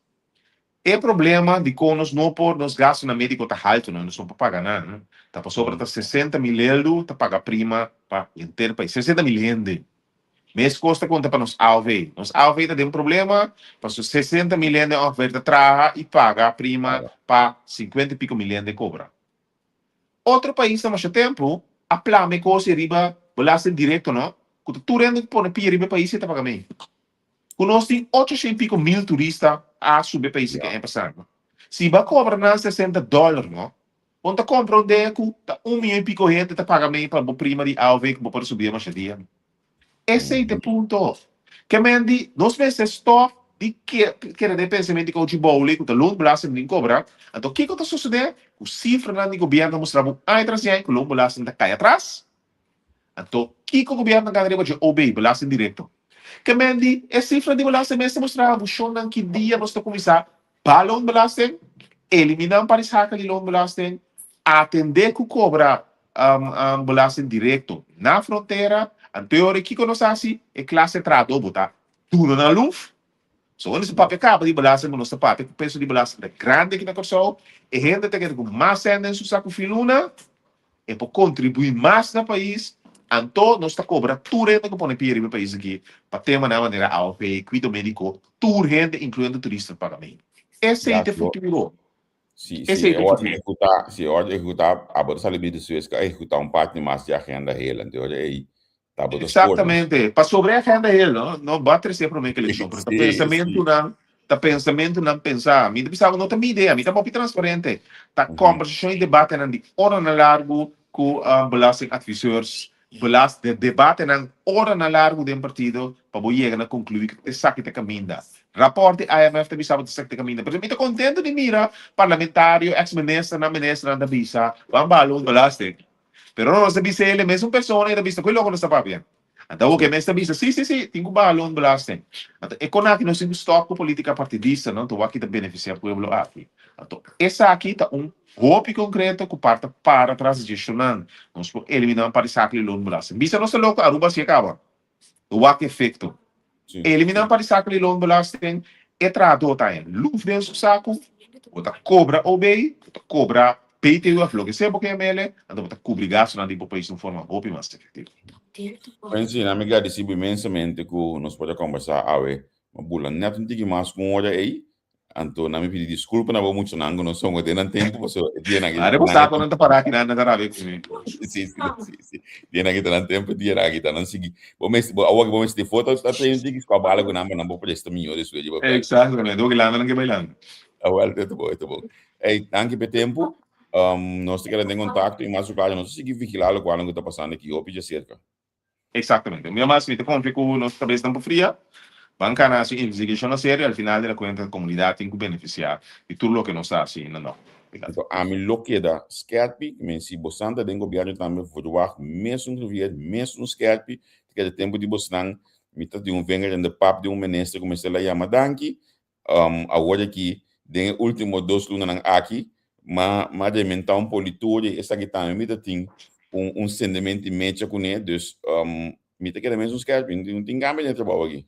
E problema dikon nos no por, nos gastunan médiko ta haltu, no, nos no por paga nan, ta pasobra ta 60.000 eldu ta paga prima pa henter pais, 60.000 hende. Meskos ta konta pa nos AOV. Nos AOV ta den problema pasobra 60.000 hende ongeveer ta traha i paga prima pa 50 i piko mil hende kobra. Otro paisnan masha tempu a plama e kos ei riba belasting direkto, no, ku ta tur hende ku pone pia riba e pais ei ta paga mei. Ku nos tin ocho shen i piko mil turista a subi e pais aki aña pasá. Si bo a kobra nan 60 dòler no, bo no ta komprondé ku ta un miyon i piko hende ta paga mei pa bo prima di AOV ku bo por subi e masha dia. Esei ta e punto. Ke men di nos mester stòp di kere den pensamentu di kouchi bouli ku ta loonbelasting tin kobra. Anto kiko ta sosodé? Ku sifranan di gobièrnu ta mustra bo aña tras di aña ku loonbelasting ta kai atras. Anto, kiko gobièrnu ta gana riba dje OB, belasting direkto? Ke men di, e sifra di belasting mes ta mustra bo shonnan ki dia nos ta kuminsá baha loonbelasting, eliminá un par di saka di loonbelasting, atendé ku kobra belasting direkto na frontera. Anto e ora kiko nos hasi? E klase trahadó bo ta duna nan luf. So ora nos ta papia kaba di belasting ku nos ta papia ku peso di belasting ta grandi aki na Kòrsou, e hende ta keda ku mas sèn den su saku fin luna. E por kontribuí mas na pais, anto nos ta kobra tur hende ku pone pia riba e pais aki pa temanan manera AOV, kuido médiko, tur hende inkluyendo turista ta paga mei. Esei ta e futuro. Si, si Esei e ta e wòrdu futuro. ehekutá, si e wòrdu ehekutá, abo ta sali bida Suez ku a ehekutá un parti mas di agenda hel, anto ora ei ta bo ta score. Exactamente. Pasobra e agenda hel, no, no bo a trece prome cu eleccion, pero ta pensamentunan, ta pensamentunan pensa. Mi ta bisa bo, no ta mi idea, mi ta hopi transparente. Ta conversacion y debatenan di oranan largu cu belastingadviseurs, belas, de debatenan oranan largu den partido pa bo yega na conclui cu esaki ta caminda. Rapport di IMF ta bisa bo esaki ta caminda. Pero mi ta contento di mira parlamentario, ex-ministernan, ministernan ta bisa, ban baha loonbelasting. Pero nos ta bisa el e mesun persona i ta bisa ku e loko nos ta papia. Anto awor ku e mes ta bisa, si, si, si, tin ku baha loonbelasting. Anto e kon aki nos tin ku stòp ku politika partidista, no? Anto wak ki ta benefisiá pueblo aki. Anto esaki ta un hopi konkreto ku par ta para tras di gestionan. Nos por eliminá un par di saku di loonbelasting. Bisa nos ta loko, Aruba si a kaba. Wak efekto. Eliminá pa di saku di loonbelasting, e trahadó ta haña luf den su saku, bo ta kobra OB, bo ta kobra BTW òf loke sea bo ke yam'el, anto bo ta kubri gastunan di bo pais di un forma hopi mas efektivo. Quincy, na mi gradisí bo inmensamente ku nos por a kombersá awe. Mi a bula nèt un tiki mas ku un ora ei, Anto nan mi pidi disculpa na bo muchanan ku no songo den nan tempo paso e dianan aki Are bo sa ku nan ta para aki nan ta rabia ku mi. Si si si si. Dianan aki ta nan tempo dianan aki ta nan sigui. Bo mes bo awor bo mes di foto ta train tiki skwa bala ku nan pa nan por presta mihó despues di papel. Exactamente, bo kilanda nan ke bailando. Awel, e ta bon, e ta bon. Ey, danki pa e tempo. Nos ta keda den kontakto i mas ku klaro nos ta sigui vigilá lokual ku ta pasando aki hopi djaserka. Exactamente. Mi mas mi ta confia cu nos cabesnan por fria. Ban cana haci un investigacion na serio, al final de la cuenta comunidad tin cu beneficia di tur loke nos ta haci na no. Anto ami lo keda skerpi, men si bosan ta den gobierno tambe verwagt mesun geweer, mesun skerpi, ta keda tempo di bosnan, mi ta di un vinger in de pap di un minister cu mester la yama danki, Awor aki, den e último dos lunanan aki, m'a m'a rementá un politoria i esaki tambe mi ta tin un un sendement i mecha kuné, dus mi ta keda mesun skèrp, mi no tin kambio den e trabou aki.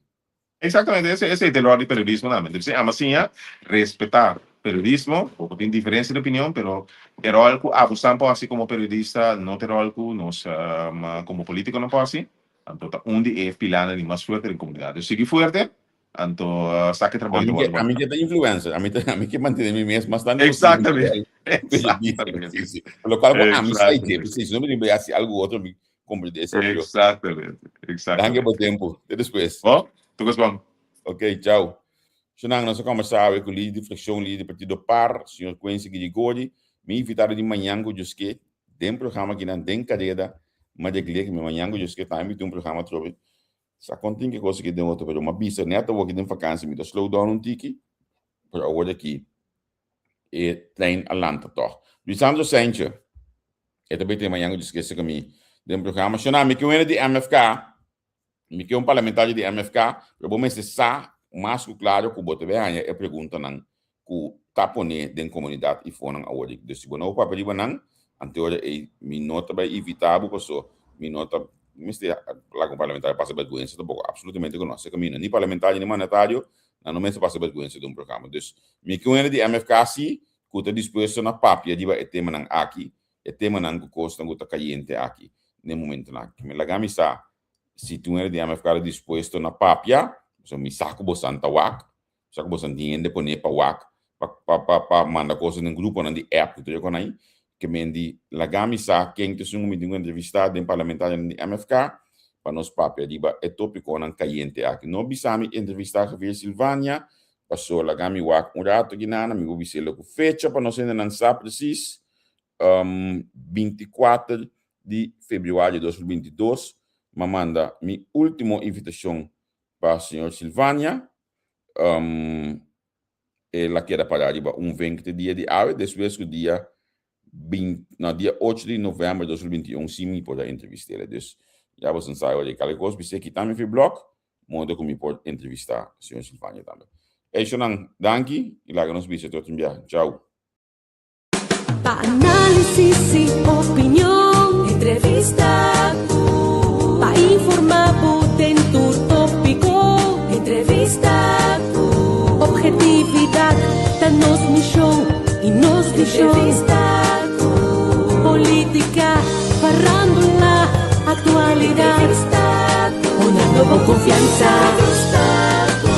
Exactamente, ese esei ta e ròl di periodismo tambe. Debe ser ama siña respetá periodismo, bo por tin diferencia di opinion, pero e ròl ku abo stan por hasi komo periodista no ta e ròl ku nos komo polítikonan por hasi, anto ta un di e pilanan di mas fuerte den komunidat. Dus sigui fuerte, Anto sa ke trabou Ami ta ke, wòrdu ami ke ta influencer, ami ta, ami ke mantene mi mes mas tantu posible. Exactamente. Periodista, Exactamente. sí, sí. Lo cual ku ami sa i Exactamente. precies, no mi tin hasi algu otro, mi comprende ese, pero Exactamente. danki Exactamente. pa tempo. Te despues. Bon, tu kos bon. Ok, chao. Shunan, nos a conversa awe ku lider di fraccion, lider di partido par, señor Quincy Girigori. Mi invitado di mañan ku Joske den programa kinan den Kareda, Maria Gleck, mi mañan ku Joske tambe mi tin un programa atrobe. Sa kon tin ki kos aki den otro, pero m'a bisa net awor ki den vakansi mi ta slow down un tiki, pero awor aki E trein a lanta tòg. Luisandro Saintje, e ta bay te mañan ku diskese ku mi den programa. Shona, mi ke un hende di MFK, mi ke un parlamentario di MFK, pero bo mester sa mas ku klaro ku bo ta bay haña e preguntanan ku ta pone den komunidat i fonan awor. Dus si bo no papia riba nan, ante ora ei mi no ta bay invita bo paso mi no ta mester laga un parlamentario pasa bèrgwensa tampoko. Absolutamente ku no. Esei kaminda ni parlamentario ni mandatario nan no mester pasa bèrgwensa den un programa. Dus mi ke un hende di MFK si ku ta dispuesto na papia riba e temanan aki, e temanan ku kosnan ku ta kayente aki den e momentonan aki. Mi laga mi sa si tin un hende di MFK ta dispuesto na papia, pasobra mi sa ku bosan ta wak, mi sa ku bosan tin hende pone pa wak, pa pa pa pa manda kosnan den gruponan di app ku tur e konai, ke men di laga mi sa ken ta esun ku mi tin ku entrevista den parlamentarionan di MFK pa nos papia riba e topikonan kayente aki. No bisa mi entrevista Javier Silvania, paso laga mi wak un rato ginana, mi por bis'e ku fecha pa nos hendenan sa presis, 24 di februario 2022 m'a manda mi ultimo invitashon pa señor Silvania. El a keda pará riba un venkte dia di awe, despues ku dia bin, no, dia ocho di novèmber 2021 si mi por a entrevist'el. Dus, ya boso sa ora di kale kos, bis'é kita mi fi blòk, modo ku mi por entrevistá señor Silvania tambe. Eishonan, danki i laga nos bisa te otro biaha. Chau! Pa análisis i opinion, entrevista ku. Pa informá bo den tur tópiko, entrevista ku. Obhetividat ta nos mishon i nos vishon. Entrevista ku. Polítika, farándula, aktualidat. Entrevista ku. Honrando bo konfiansa. Entrevista ku.